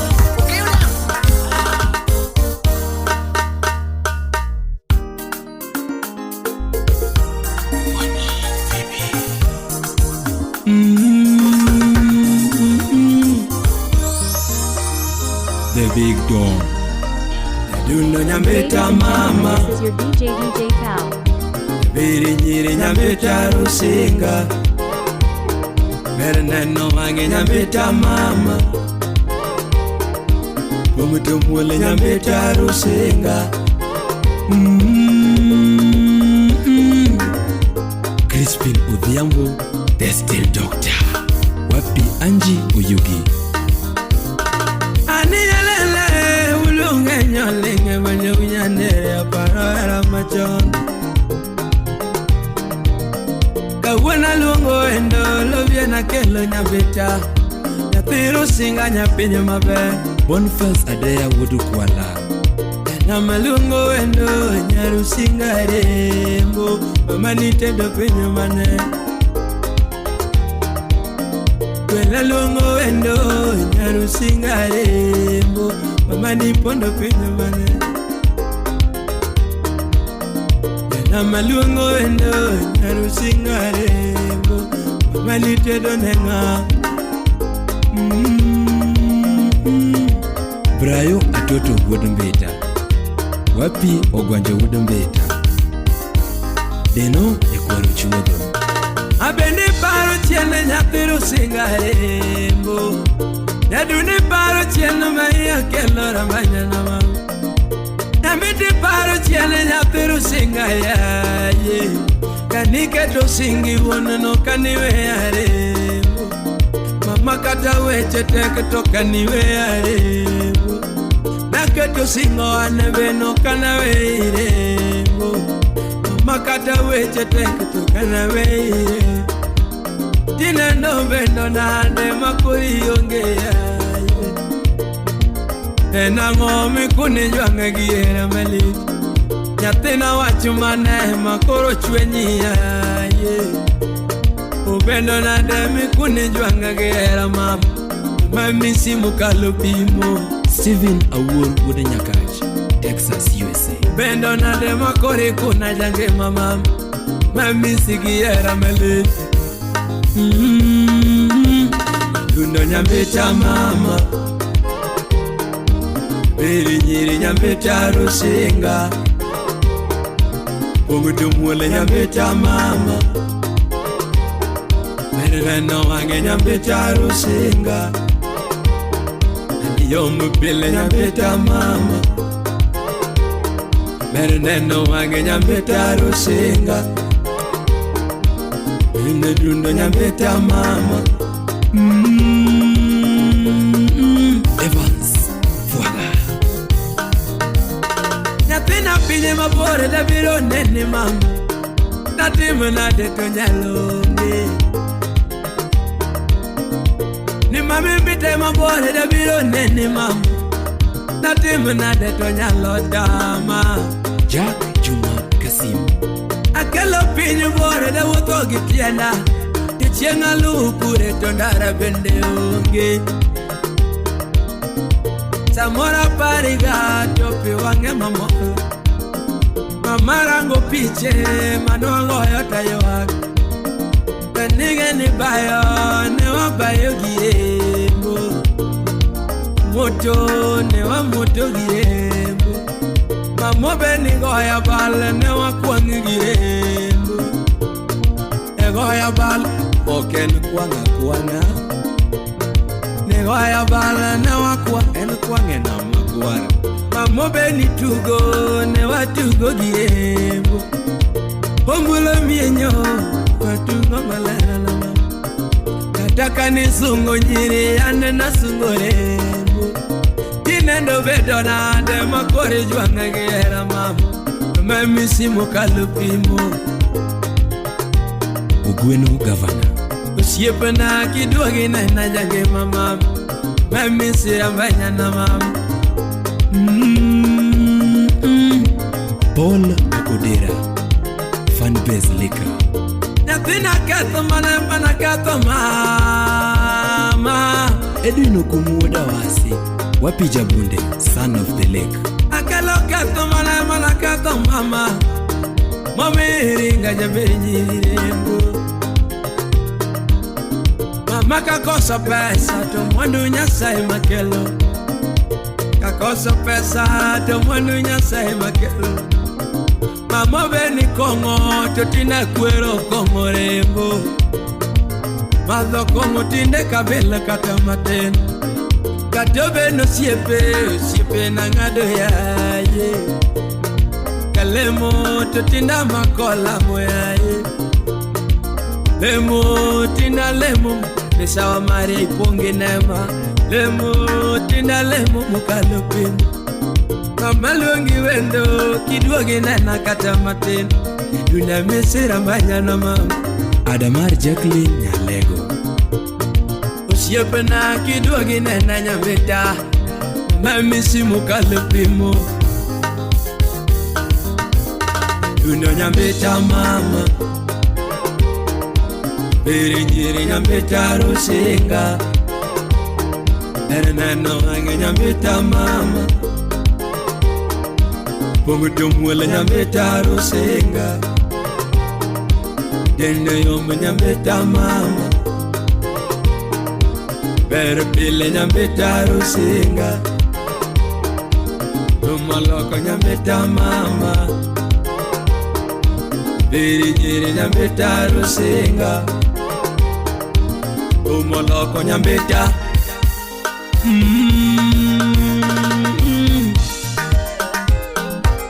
The Big Dog. Dundo nyambeta mama. This is your DJ DJ Pal. Biri nyiri nyambeta rusinga. Berneno wange nyambeta mama. Umutumule nyambeta rusinga. Crispin Odhiambo, the Steel Doctor. Wapi Anji Oyugi. Aniyelele ulunge nyolinge manyogunyandere aparo era machon. Kawuono aluongo endo loviena kelo nyabita. Nyathi rusinga nyapiny maber. Boniface Adeya wuod Kwala. Ng'ama luongo endo nyarusinga rembo. Mama nitedo piny mane. Kwela luongo endo nyarusinga rembo. Mama nipondo piny mane. Ng'ama luongo endo nyarusinga rembo. Mama nitedo ne ng'a. Brayo Atoto wuod Mbita. Wapi Ogwanjo wuod Mbita. Deno e kwaro chuodho. Abende paro chien nyathi Rusinga rembo. Nyaduni paro chien ma iya kelo ramanyana mama. Nyambiti paro chien nyathi Rusinga yaye. Kaniketo singi wuon no kaniweya rembo. Mama kata weche tek to kaniweya rembo. Naketo singo an be no kanaweyi rembo. Mama kata weche tek to kanaweyi. Tinendo bendo nade makori onge yaye. En ang'o mikuni jwang'e gi hera malich. Nyathina wach mane makoro chwenyi yaye. Obendo nade mikuni jwang'e gi hera mama. Mamisi mokalo pimo. Stephen Awuor wuod Nyakach, Texas, USA. Bendo nade makoro ikuna jangima mama. Mamisi gi hera malich. Dundo nyambita mama. Beri nyiri nyambita Rusinga. Pong'o muole nyambita mama. Neno wang'e nyambita Rusinga. Yom pile nyambita mama. Neno wang'e nyambita Rusinga. Ine dundo nyambita mama. Evans Fwaga. Nyathina pinye mabor dabiro nene mama. Natimo nade to nyalo onge. Ni mami mbite mabor dabiro nene mama. Natimo nade to nyalo dama. Jack Juma Kasim. Akelo piny bor dawuotho gi tienda. To chieng' aluw kure to ndara bende onge. Samoro apariga to pi wang'e mamol. Mama rango piche manwagoyo taywak. To nige ni bayo ne wabayo gi rembo. Moto ne wamoto gi rembo. Mamo be ni goyo bal ne wakwang' gi rembo. E goyo bal ok en kwang' akwang'a. Ne goyo bal ne wakwang' en kwang' e nam makwar. Mamo be ni tugo ne watugo gi rembo. Ombulo mienyo watugo maler na mama. Kata kanisungo nyiri an nasungo rembo. Tinendo bedo nade makoro ijwang'a gi hera mama. Mamisi mokalo pimo. Ogweno Gavana. Osiepena kiduogi nena jangima mama. Mamisi rambanyana mama. Paul Okodera. Fanbase Liquor. Nyathina ketho mana mana ketho mama. Edwin Okumu wuod Awasi. Wapija Bunde, son of the lake. Akelo ketho mana mana ketho mama. Mami ringa jaber nyiri rembo. Mama kakoso pesa to mwandu Nyasaye makelo. Kakoso pesa to mwandu Nyasaye makelo. Mama be ni kong'o to tinde kwero kong'o rembo. Madho kong'o tinde kabila kata matin. Kata obedo osiepe, osiepe nang'ado yaye. Kalemo to tinde amako lamo yaye. Lemo tinda lemo, misawa mare ipongi nema. Lemo tinda lemo mokalo piny. Mama luongi wendo kiduogi nena kata matin. Duna misira manyana mama. Adamar Jacqueline Nyalego. Osiepena kiduogi nena nyambita. Mamisi mokalo pimo. Dundo nyambita mama. Beri nyiri nyambita Rusinga. Neno wang'e nyambita mama. Pong'o to muol nyambita Rusinga. Dende yom nyambita mama. Ber pile nyambita Rusinga. Dumaloko nyambita mama. Beri nyiri Nyambita Rusinga. Umoloko Nyambita.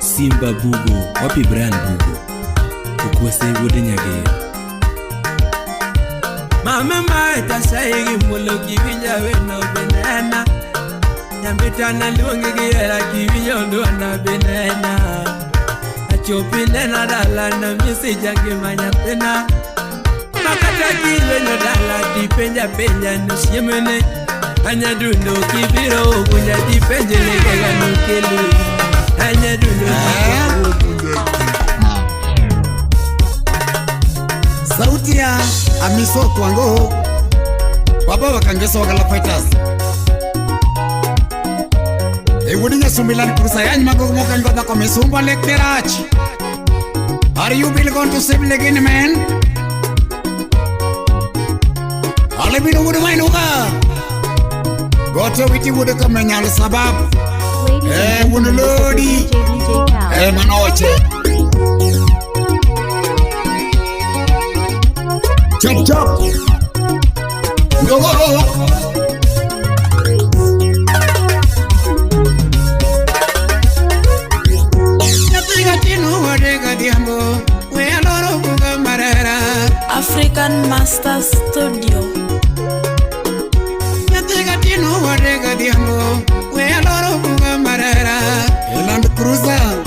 Simba Bugo, wapi Brian Bugo? Ukwese wuod Nyager. Mama maeta saigi mulo kiwinja weno benena. Nyambita na luongi gi hera kiwinjo ndwana benena. Achopi nena dala na misija ngima nyathina. Makata kiwenyo dala tipenja penja nosiemene. Anyadundo kibiro ogunya tipenje ni kaka nokelu. Anyadundo kibiro ogunya. Sauti ya Amiso Kwango, Baba Wakangeso Wakala Fighters. Ewudi Nyasumbi Land Cruiser yanyi mago moka ngoda kwa misumba lek derach. Are you bill going to save again, man? Ale bino wudu mainuka. Goto witi wudu kama nyal sabab. Ladies Eh, and wudu gentlemen, this is lodi. DJ DJ Cal. Eh, manoche. Chop chop. Go go go. African Master Studio. Land Cruiser.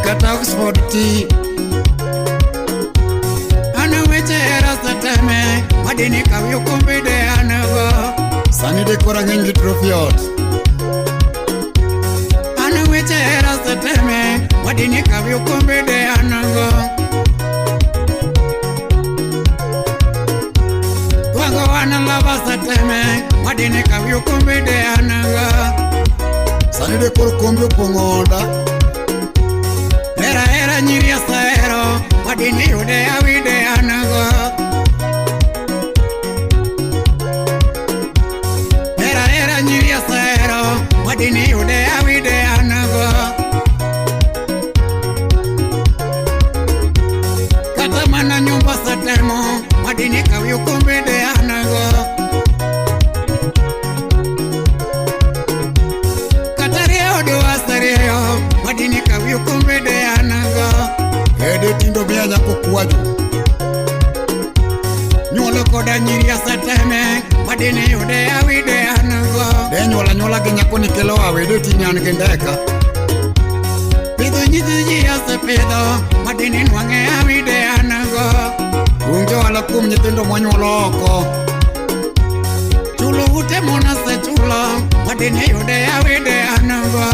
Kata Oxford T. Ana weche hera seteme, madini kaw okombe de an go. Sani de kora ng'eny gi trophy ot. Ana weche hera seteme, madini kaw okombe de an go. Twago wan lava seteme, madini kaw okombe de an go. Sani de koro kombe opong'o oda. Hera hera nyiri asahero, madini yude awide an go. Hera hera nyiri asahero, madini yude awide an go. Kata mana nyumba setemo, madini kaw okombe de an go. Kata rieyo do aserieyo, madini kaw okombe de an go. Ede tindo miya nyako kwaju. Nyuolo koda nyiri aseteme, madini yude awide an go. De nyuola nyuola gi nyako ni kelo awede tini an gi ndeka. Pidho nyithi ji asepidho, madini nwang'e awide an go. Onge ohala kuom nyithindo mwanyuolo oko. Chulo ute mon asechulo, madini yude awide an go.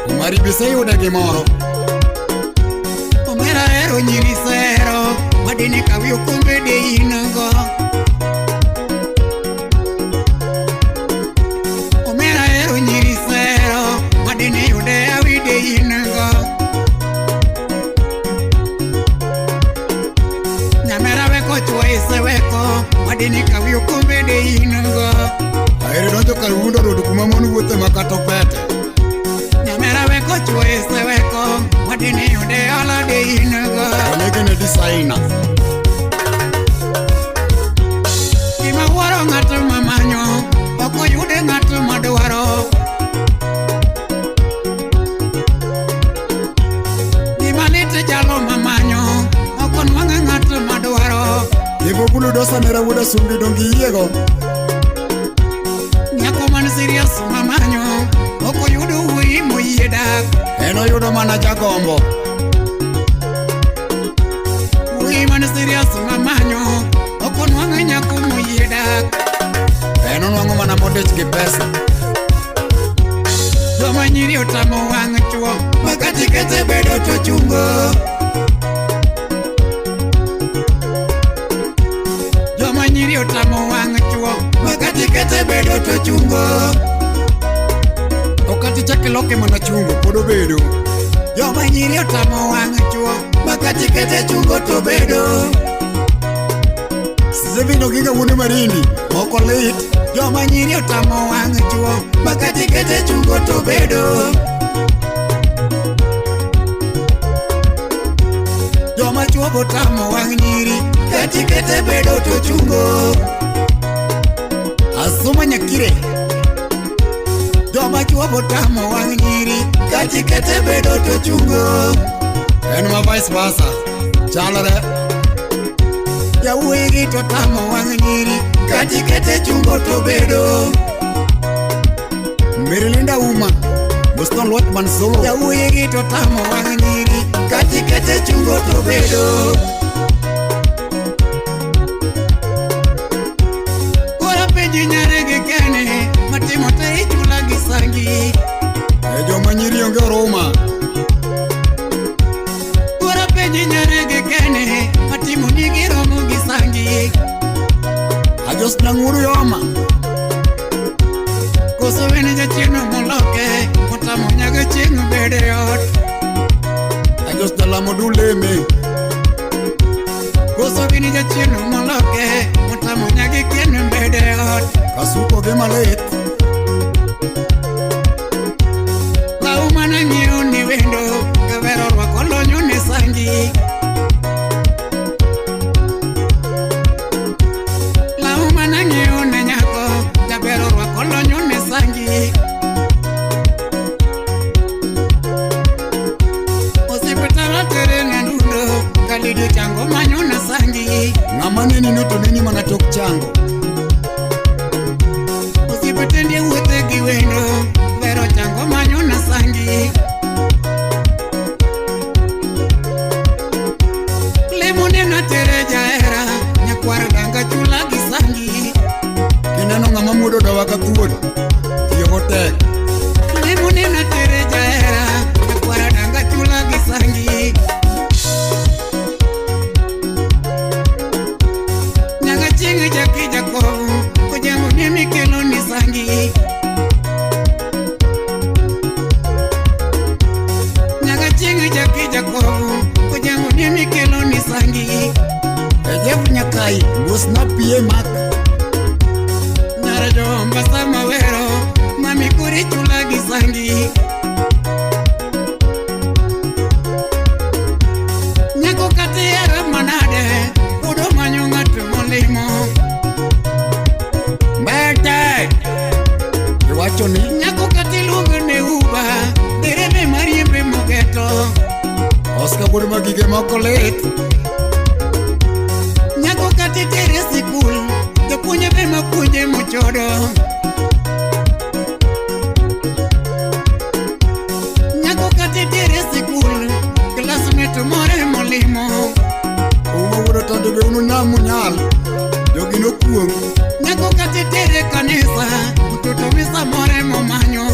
Omari be iseyude gimoro. Omera hero nyiri sero, madini kaw okombe de in go. Omera hero nyiri sero, madini yude awide in go. Nyamera weko chuo iseweko, madini kaw okombe de in go. Aheri donjo kar wundo road kuma mon wuothe ma kata opete. Nyamera weko chuo iseweko, madini yude ola de in go. Onege ne designer. Gima wuoro ng'at mamanyo, ok oyude ng'at madwaro. Gima lit jalo mamanyo, ok onwang'e ng'at madwaro. Ibo bulu dosa mera wuod Asumbi donge iyiego. Nyako man serious mamanyo, ok oyudo wuoyi moyie dak. En oyudo mana jagombo. Wuoyi man serious mamanyo, ok onwang'e nyako moyie dak. En onwang'o mana modich gi pesa. Joma nyiri otamo wang' chuo, makati kete bedo to chungo. Joma nyiri otamo wang' chuo, makati kete bedo to chungo. To kata ichak iloke mana chungo pod obedo. Joma nyiri otamo wang' chuo makati kete chungo to bedo. Stephen Oginga wuone Marindi moko lit. Joma nyiri otamo wang' chuo makati kete chungo to bedo. Joma chuo botamo wang' nyiri kati kete bedo to chungo. Asuma Nyakire. Joma chuo botamo wang' nyiri kati kete bedo to chungo. En ma vice versa. Chalore. Yawuoyi gi to tamo wang' nyiri kati kete chungo to bedo. Merilinda Uma. Boston Lotman Solo. Yawuoyi gi to tamo wang' nyiri kati kete chungo to bedo. Koro penji nyare gi kene matimo te ichula gi sangi. E joma nyiri onge oruma. Koro penji nyare gi kene matimo ni giromo gi sangi. Ajos nang'uru yoma. Koso wene jachieno moloke motamo nyaga chieng' bede ot. Ajos jalamo duleme. Koso wene jachieno moloke motamo nyaga kien bede ot. Kasuko gi malit. Law mana ng'iewo ni wendo kavero orwako lonyo ne sangi. Law mana ng'iewo ne nyako jaber orwako lonyo ne sangi. Osiptal otere ne ndundo kalidio chango manyo na sangi. Ng'ama neni no to neni mana tok chango. Osiptende wuothe gi wendo vero chango manyo na sangi. Lemo ne natere jahera nyakwar danga chula gi sangi. Kineno ng'ama muodo dawa ka thuol. Tiyogo tek. Lemo ne natere jahera nyakwar danga chula gi sangi. Nyaga chieng' jaki jakovu ojango ne mikelo ni sangi. Nyaga chieng' jaki jakovu ojango ne mikelo ni sangi. E Jeff Nyakai mosna PA Mark. Nyara jomba sama wero mami kuri chula gi sangi. Nyako katiera manade udo manyo ng'at molimo. Mbete. Iwacho ni Nyako katiluongo ne uba derebe mariembe mogeto. Oscar wuod magige moko lit. Nyako katitere sikul jopuonje be mapuonje mochodo. Nyako katitere sikul klasmet more molimo. Uma wuod otondo be unu nam unyal. Jogi nokuong'. Nyako katitere kanisa mtoto misa more momanyo.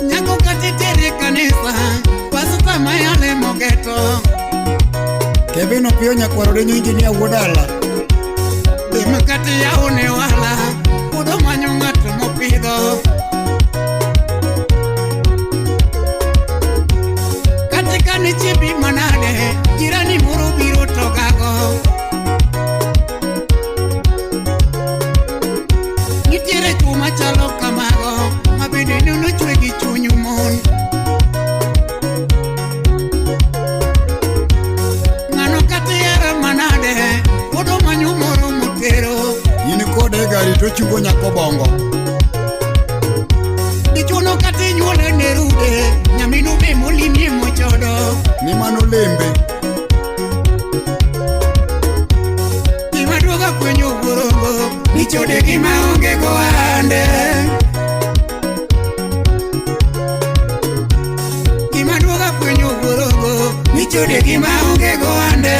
Nyako katitere kanisa pasta mayale mogeto. Kevin Opiyo nyakwar Odenyo injinia wuod dala. Dhi makati yawo ne ohala udo manyo ng'at mopidho. Kati kane chibi manade jirani moro biro to gago. Nitiere chwo machalo kamago ma bende nochwe gi chuny mon. Ng'ano kata manade udo manyo moro motero. In kode e gari to chungo nyako bongo. Dichuo kata inyuole ne rude nyaminu be molimie mochodo. Ni mano lembe. Gima duoga fwenyo wuorogo ni chode gi maonge go ande. Gima duoga fwenyo wuorogo ni chode gi maonge go ande.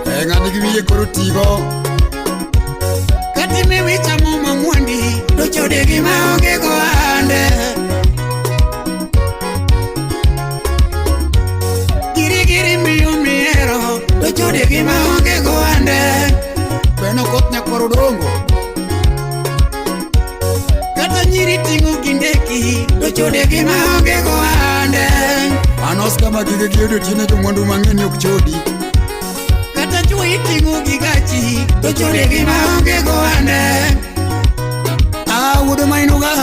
E ng'ani gi wiye koro tigo. Kati mi wichamo mamwondi to chode gi maonge go ande. Giri giri miyo miero to chode gi maonge go ande. Beno koth nyakwar Odongo. Kata nyiri Jochode gi maonge gohande. An Oscar Magige gi odiochieng' to mwandu mang'eny ok chodi. Kata chuo iting'o gi gachi. Jochode gi maonge gohande. Ah, wuod Mainuga.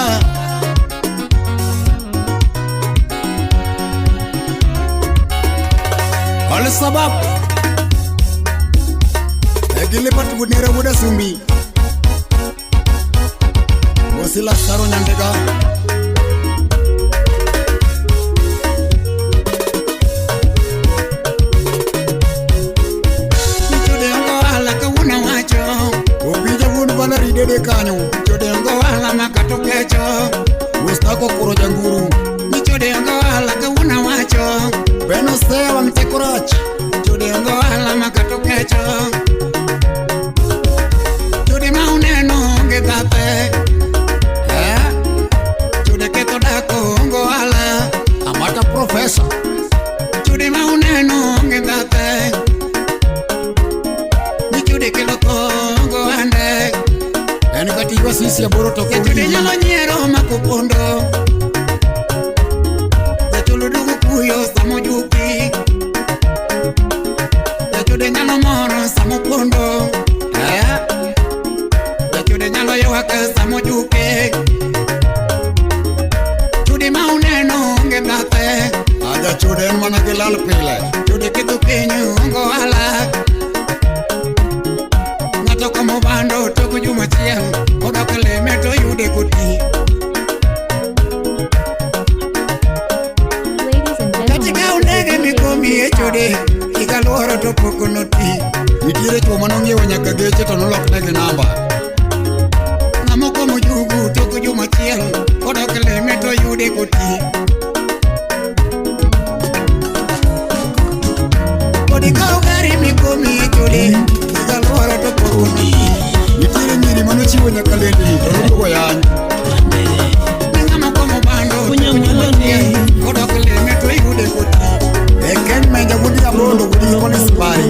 Al sabab. Egilipat wuod Nera wuod Asumbi. Mosila Saro Nyandega. Jochode onge ohala kawuono awacho. Opija wuod Valerie Dede kanyo. Jochode onge ohala ma kata okecho. Mustako Kuro Janguru. Jochode onge ohala kawuono awacho. Beno Seya wang' teko rach. Jochode onge ohala ma kata okecho. Chode ma uneno onge bathe. Eh? Chode ketho dak onge ohala. Amata Professor. Chode ma uneno onge bathe. Ni chode kelo tho onge ohande. En kata ywa sisi aboro to ok Jachode nyalo nyiero makopondo. Jacholo duogo kuyo sama ojuki. Jachode nyalo moro sama opondo. Eh? Jachode nyalo ywak sama ojuke. Chode ma uneno onge bathe. Ah, jachode en mana gi lal pile. Chode ketho piny onge ohala. Ng'ato komo bando tok juma achiel, odok lime to yude koti. Ladies and Kata gentlemen, ikaw ndege DJ mikomi DJ e chode, ikaluoro to pok noti. Nitiere chuo manong'iewo nyaka geche to noloknegi namba. Ng'ama okomo jugu tok juma achiel, odok lime to yude koti. Kod ikaw gari mikomi e chode, ikaluoro to pok noti. Nitiere nyiri manochiwo nyaka lendni to noduogo yany. Ng'ama okomo bando tok juma achiel, odok lime to yude koti. E Ken Menja wuod Jabondo wuod Collins Bari.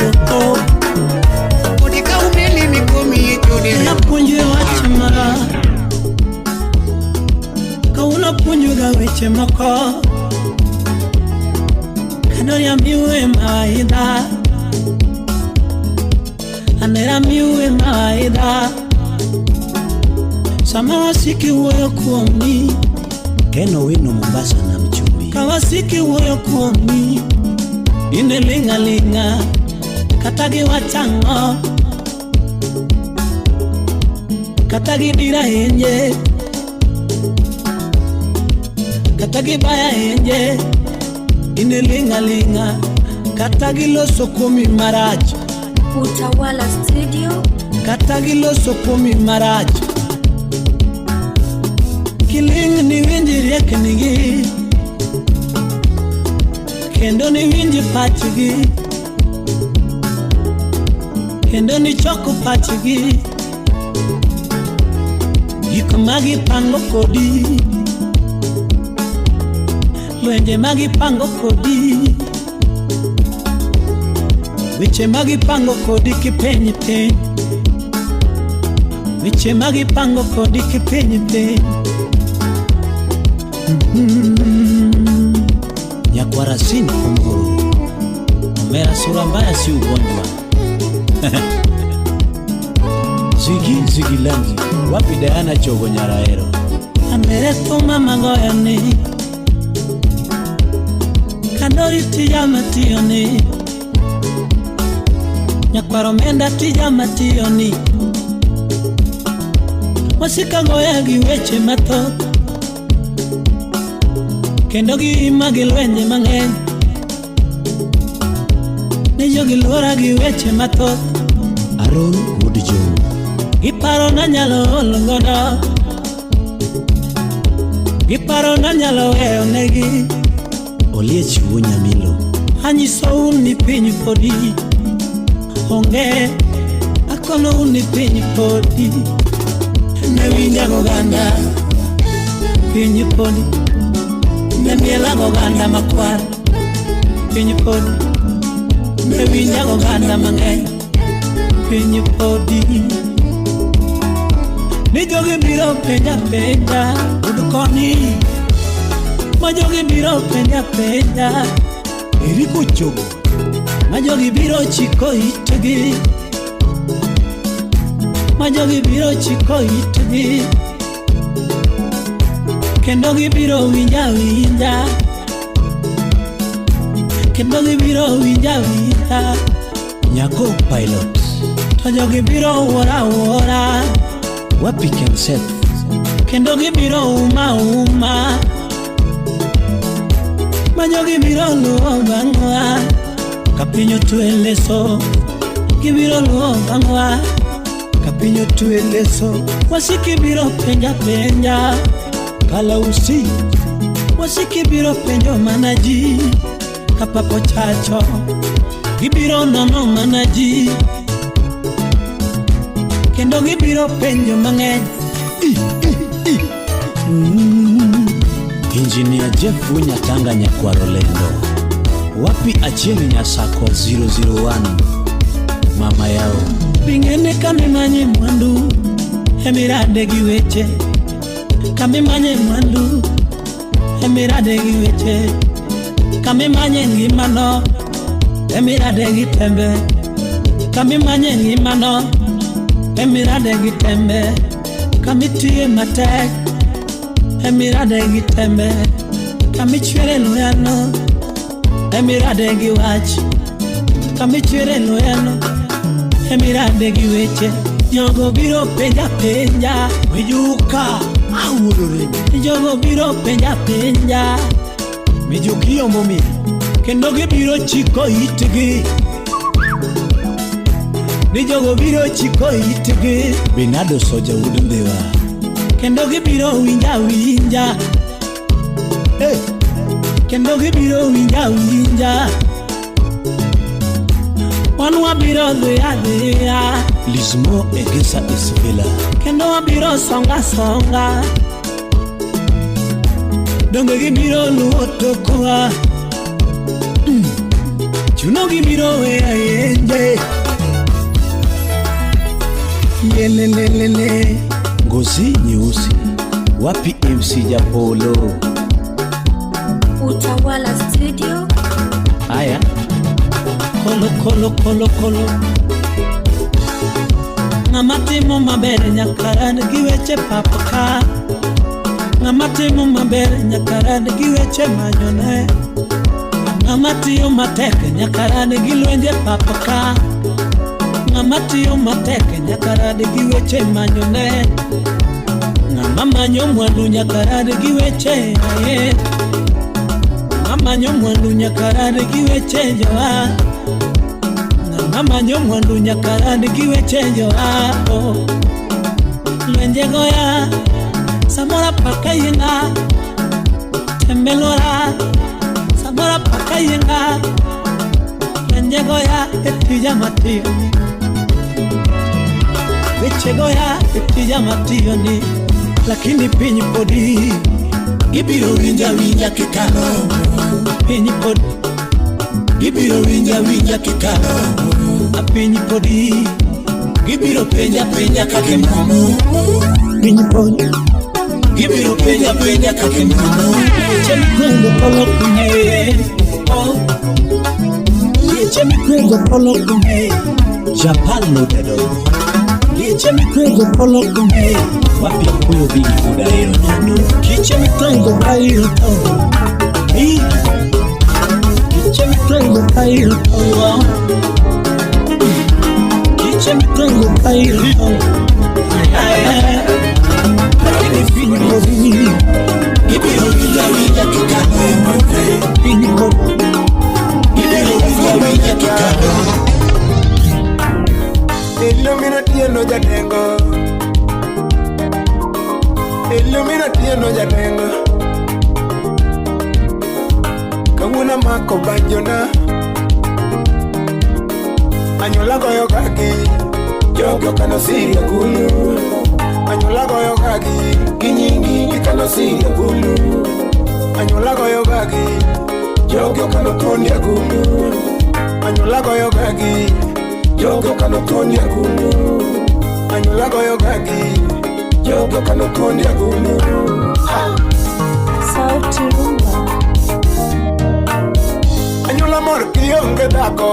Kod ikaw meli mikomi e chode. Napuonjre wach mara Kawuono apuonjoga weche moko Kendo amiwe mawaidha Anera miwe mawaidha Sama wasiki wuoyo kuomi Ken Owino Mombasa na mchumbi Ka wasiki wuoyo kuomi In ling'a ling'a Kata giwacho ang'o Kata gidira enje Kata gibaya enje In ling'a ling'a Kata giloso kuomi marach Utawala Studio. Kata giloso kuomi marach Kiling' ni winj rieknigi Kendo ni winj pachgi Kendo ni choko pachgi Gik ma gipango kodi Lwenje ma gipango kodi Weche ma gipango kodi kipenj piny Weche ma gipango kodi kipenj piny Nyakwara sin kunguru Omera sura mbaya si ugonjwa Zigi zigi langi Wapi Diana Chogo Nyaraero Anere thuma magoyo ni Kandori tija matiyo ni Nyakwar omenda tija matiyo ni Wasika goya gi weche mathoth Kendo giima gi lwenje mang'eny Ni jogi luora gi weche mathoth Aaron wuod Joe Giparo nanyalo ol godo Giparo nanyalo weyo negi Oliech wuo Nyamilo Anyisou ni piny podi onge Akonou ni piny podi Ne winja goganda Piny podi Ne miela goganda makwar Piny podi Ne winja goganda mang'eny Piny podi Ni jogi biro penja penja Ud koni Ma jogi biro penja penja Eriko Chogo Ma jogi biro chiko itgi Ma jogi biro chiko itgi Kendo gibiro winja winja Kendo gibiro winja winja Nyako Pilot To jogi biro wuora wuora Wapi Kenseth Kendo gibiro uma uma Ma jogi biro luwo bang'wa Ka piny otwe leso Gibiro luwo bang'wa Ka piny otwe leso Wasiki biro penja penja Kalausi Wasiki biro penjo mana ji Kapap ochacho Gibiro nono mana ji Kendo gibiro penjo mang'eny Engineer Jeff Wunyatanga Nyakwaro Lendo Wapi Achieng' Nyasako 001 Mama yao Bing'ene kamimanye mwandu Emirade gi weche Kamimanye mwandu Emirade gi weche Kamimanye ngimano Emirade gi tembe Kamimanye ngimano Emirade gi tembe Kamitiye matek Emirade gi tembe Kamichwere luyano Emirade gi wach Kamichwere luyano Emirade gi weche Jogo biro penja penja Mijuka awuorore Jogo biro penja penja Mijuki yombo mi Kendo gibiro chiko itgi Ni jogo biro chiko itgi Bernardo Soja wuod Ndhiwa Kendo gibiro winja winja hey. Kendo gibiro winja winja Wan wabiro dhi adhiya Lizmo Egesa Isvila Kendo wabiro songa songa Donge gibiro luwo tokwa Chuno gibiro weya yenje Yelelelele Ngozi nyeusi Wapi MC Japolo Utawala Studio. Aya Kolo kolo kolo kolo Ng'ama timo maber nyaka rad gi weche pap ka Ng'ama timo maber nyaka rad gi weche manyone Ng'ama tiyo matek nyaka rad gi lwenje pap ka Ng'ama tiyo matek nyaka rad gi weche manyone Ng'ama manyo mwandu nyaka rad gi weche aye Ng'ama manyo mwandu nyaka rad gi weche joa Ng'ama manyo mwandu nyaka rad gi weche joa oh. Lwenje goya samora paka yinga Tembelora samora paka yinga Lwenje goya etija matiyo Weche goya etija matiyo ni Lakini piny podi Gibiro winja winja kikalo Piny podi Gibiro winja winja kikalo Piny podi Gibiro penja penja kakimomo Piny podi Gibiro penja penja kakimomo Weche mikwongo polo kunye Weche mikwongo polo kunye Japal Lodedo Kiche mikwongo polo kunye Wapi kuyo bigi udaero nyandu Kiche mikwongo kairo to Kiche mikwongo kairo to Kiche mikwongo kairo to Lakini piny podi Gibiro winja winja kikalo Piny podi Gibiro winja winja kikalo Illumina jatengo Illumina tieno jatengo Kawuono mako banjona Anyuola goyo gagi Jogi okano siri agulu Anyuola goyo gagi Gi nyingi gikano siri agulu Anyuola goyo gagi Jogi okano thuondi agulu Anyuola goyo gagi Jogi okano thuondi agulu Anyuola goyo gagi Jogi okano thuondi agulu. Sauti Rumba. Anyuola mor kionge dhako.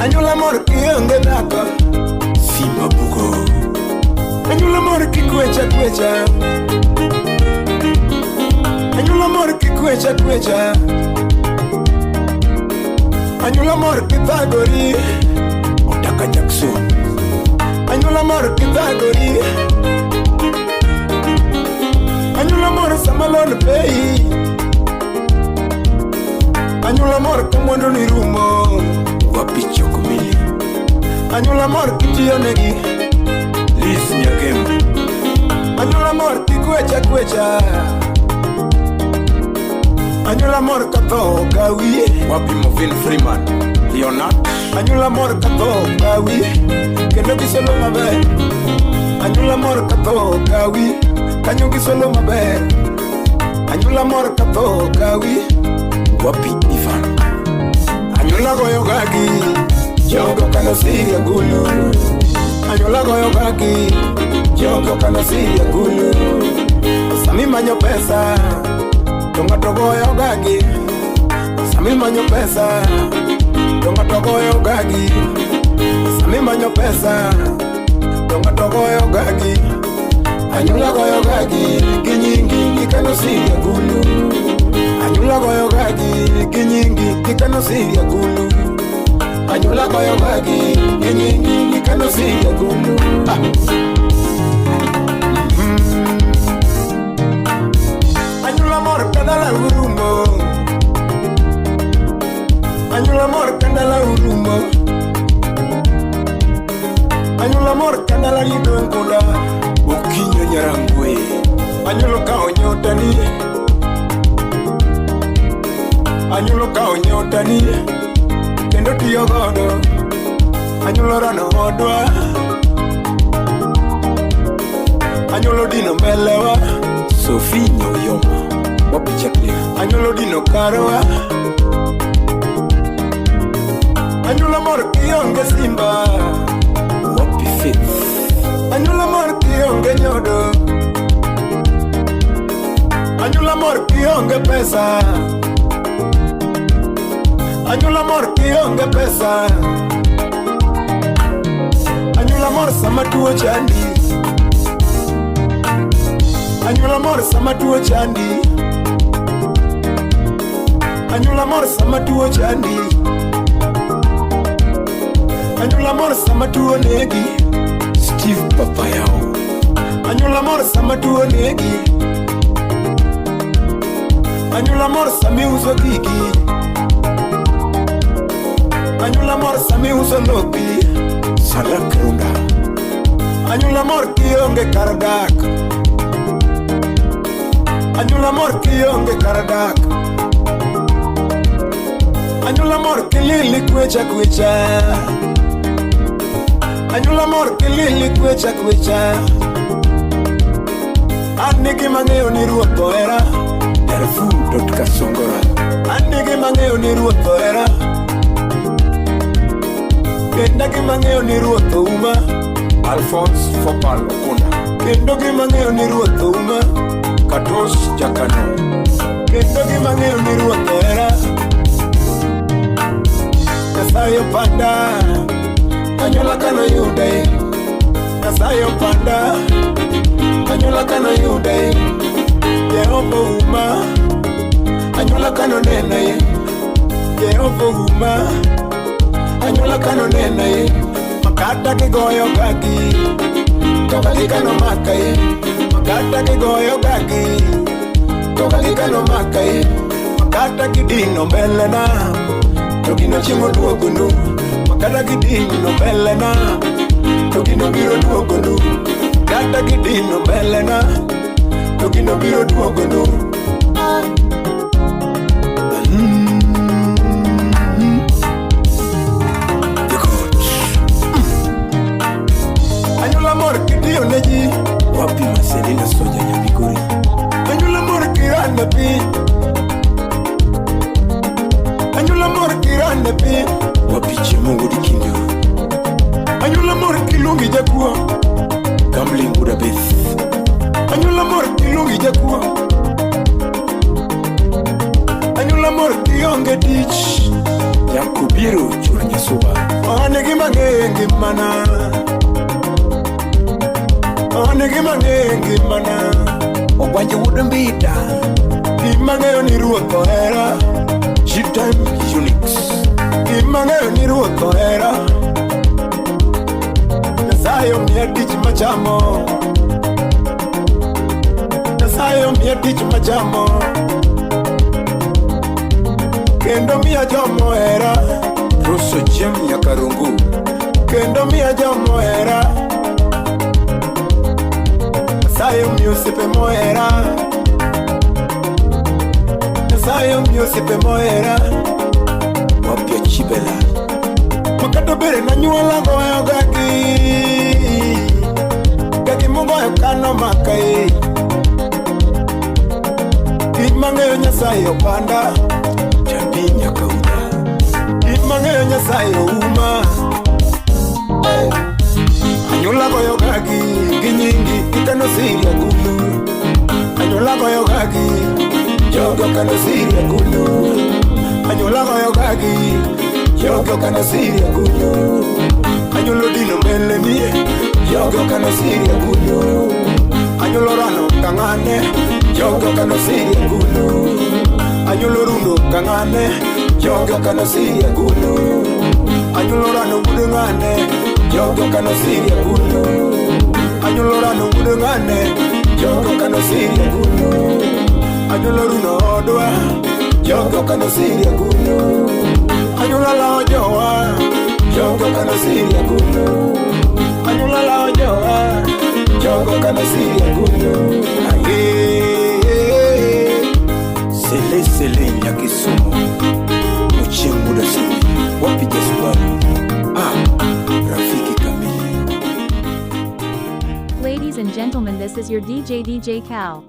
Anyuola mor kionge dhako. Simba Bugo. Anyuola mor kikwecha kwecha. Anyuola mor kikwecha kwecha. Anyuola mor kithagori. Otaka Jackson. Anyuola mor kithagori. Anyuola mor sama lon pei. Anyuola mor ka mwandu ni rumo. Wapi Chokomili. Anyuola mor kitiyo negi. Liz Nyagem. Anyuola mor kikwecha kwecha. Anyuola mor ka tho gawi. Wapi Movin Freeman. Leonard. Anyuola mor ka tho gawi. Kendo gisolo maber. Anyuola mor ka tho gawi. Kanyo gisolo maber. Anyuola mor ka tho gawi. Wapi Ivan. Anyuola goyo gagi. Jogo kano siria gulu. Anyuola goyo gagi. Jogo kano siria gulu. Sami manyo pesa. To ng'ato goyo gagi. Sami manyo pesa. To ng'ato goyo gagi. Sami manyo pesa. To ng'ato goyo gagi. Anyuola goyo gagi. Gi nyingi gikano siria gulu. Anyuola goyo gagi. Gi nyingi gikano siria gulu. Anyuola goyo gagi. Gi nyingi gikano siria gulu. Ah. Anyuola mor kadala urumo. Anyuola mor kadala urumo. Anyuola mor kadala gidong' koda. Okinyo Nyarangwe. Anyuola kawo nyotani. Anyuola kawo nyotani. Kendo tiyo godo. Anyuola rano odwa. Anyuola dino mbelewa. Sophie Nyauyoma. Wapi Jacqueline. Anyuola dino karwa. Anyuola mor kionge simba. Wapi Faith. Anyuola mor kionge nyodo. Anyuola mor kionge pesa. Anyuola mor kionge pesa. Anyuola mor sama tuo chandi. Anyuola mor sama tuo chandi. Anyuola mor sama tuo chandi. Anyuola mor sama tuo negi. Steve Papayao. Anyuola mor sama tuo negi. Anyuola mor sama iuso gigi. Anyuola mor sama iuso lopi. Sarak Runda. Anyuola mor kionge kar dak. Anyuola mor kionge kar dak. Anyuola mor kilili kwecha kwecha. Anyuola mor kilili kwecha kwecha. An nigi mang'eyo ni ruoth ohera. Darfur.kasongora. An nigi mang'eyo ni ruoth ohera. Kendo gima ng'eyo ni ruoth ouma. Alphonse Fopal Okunda. Kendo gima ng'eyo ni ruoth ouma. Katos Jakano. Kendo gima ng'eyo ni ruoth ohera. Nyasaye opanda. Anyuola kano yude. Nyasaye opanda. Anyuola kano yude. Jehova uma. Anyuola kano nene. Jehova uma. Anyuola kano nene. Makata kigoyo gagi. To gagi kano makae. Makata kigoyo gagi. To gagi kano makae. Makata kidino mbele na. To gino chiemo duogonu. Makata kidino mbele na. To gino biro duogonu. Kata kidino mbele na. To gino biro duogonu. The God. Anyuola mor kitiyo ne ji. Wapi Marcelina Soja Nyamigori. Anyuola mor kirane piny. Anyuola mor kirane piny. Wapi Chimungu Dikindo. Anyuola mor kiluongi jakuo. Gambling Budapest. Anyuola mor kiluongi jakuo. Anyuola mor gionge tich. Jakubiru chur nyasuba. An gima ng'eyo e ngimana. An gima ng'eyo e ngimana. Ogwanjo wuod Mbita. Gima ng'eyo ni ruoth ohera. G-Time Unix. Gima ng'eyo ni ruoth ohera. Nyasaye omiya tich machamo. Nyasaye omiya tich machamo. Kendo miya jomohera. Rosso Jem Nyakarungu. Kendo miya jomohera. Nyasaye omiya osiepe mohera. Nyasaye omiya osiepe mohera. Wapia Chibela. Makata bere nanyuola goyo gagi. Gagi mogoyo kano makai. Tich mang'eyo Nyasaye opanda. Jabi Nyakauda. Tich mang'eyo Nyasaye ouma. Anyuola goyo gagi gi nyingi ikano siri agulu. Anyuola goyo gagi jogo kano siri agulu. Anyuola goyo gagi jogo kano siri agulu. Anyuola dino mbele nie jogo kano siri agulu. Anyuola rano kang'ane jogo kano siri agulu. Anyuola rundo kang'ane jogo kano siri agulu. Anyuola rano wuod ng'ane jogo kano siri agulu. Anyuola rano wuod ng'ane jogo kano siri agulu. Anyuola runo odwa jogo kano siri agulu. Anyuola lawo jowa jogo kano siri agulu. Anyuola lawo jowa jogo kano siri agulu. Aye. Sele Sele Nyakisumu. Ochieng Mudasimi. Wapi Jaswari. Ah, Rafiki Kamili. Ladies and gentlemen, this is your DJ DJ Cal.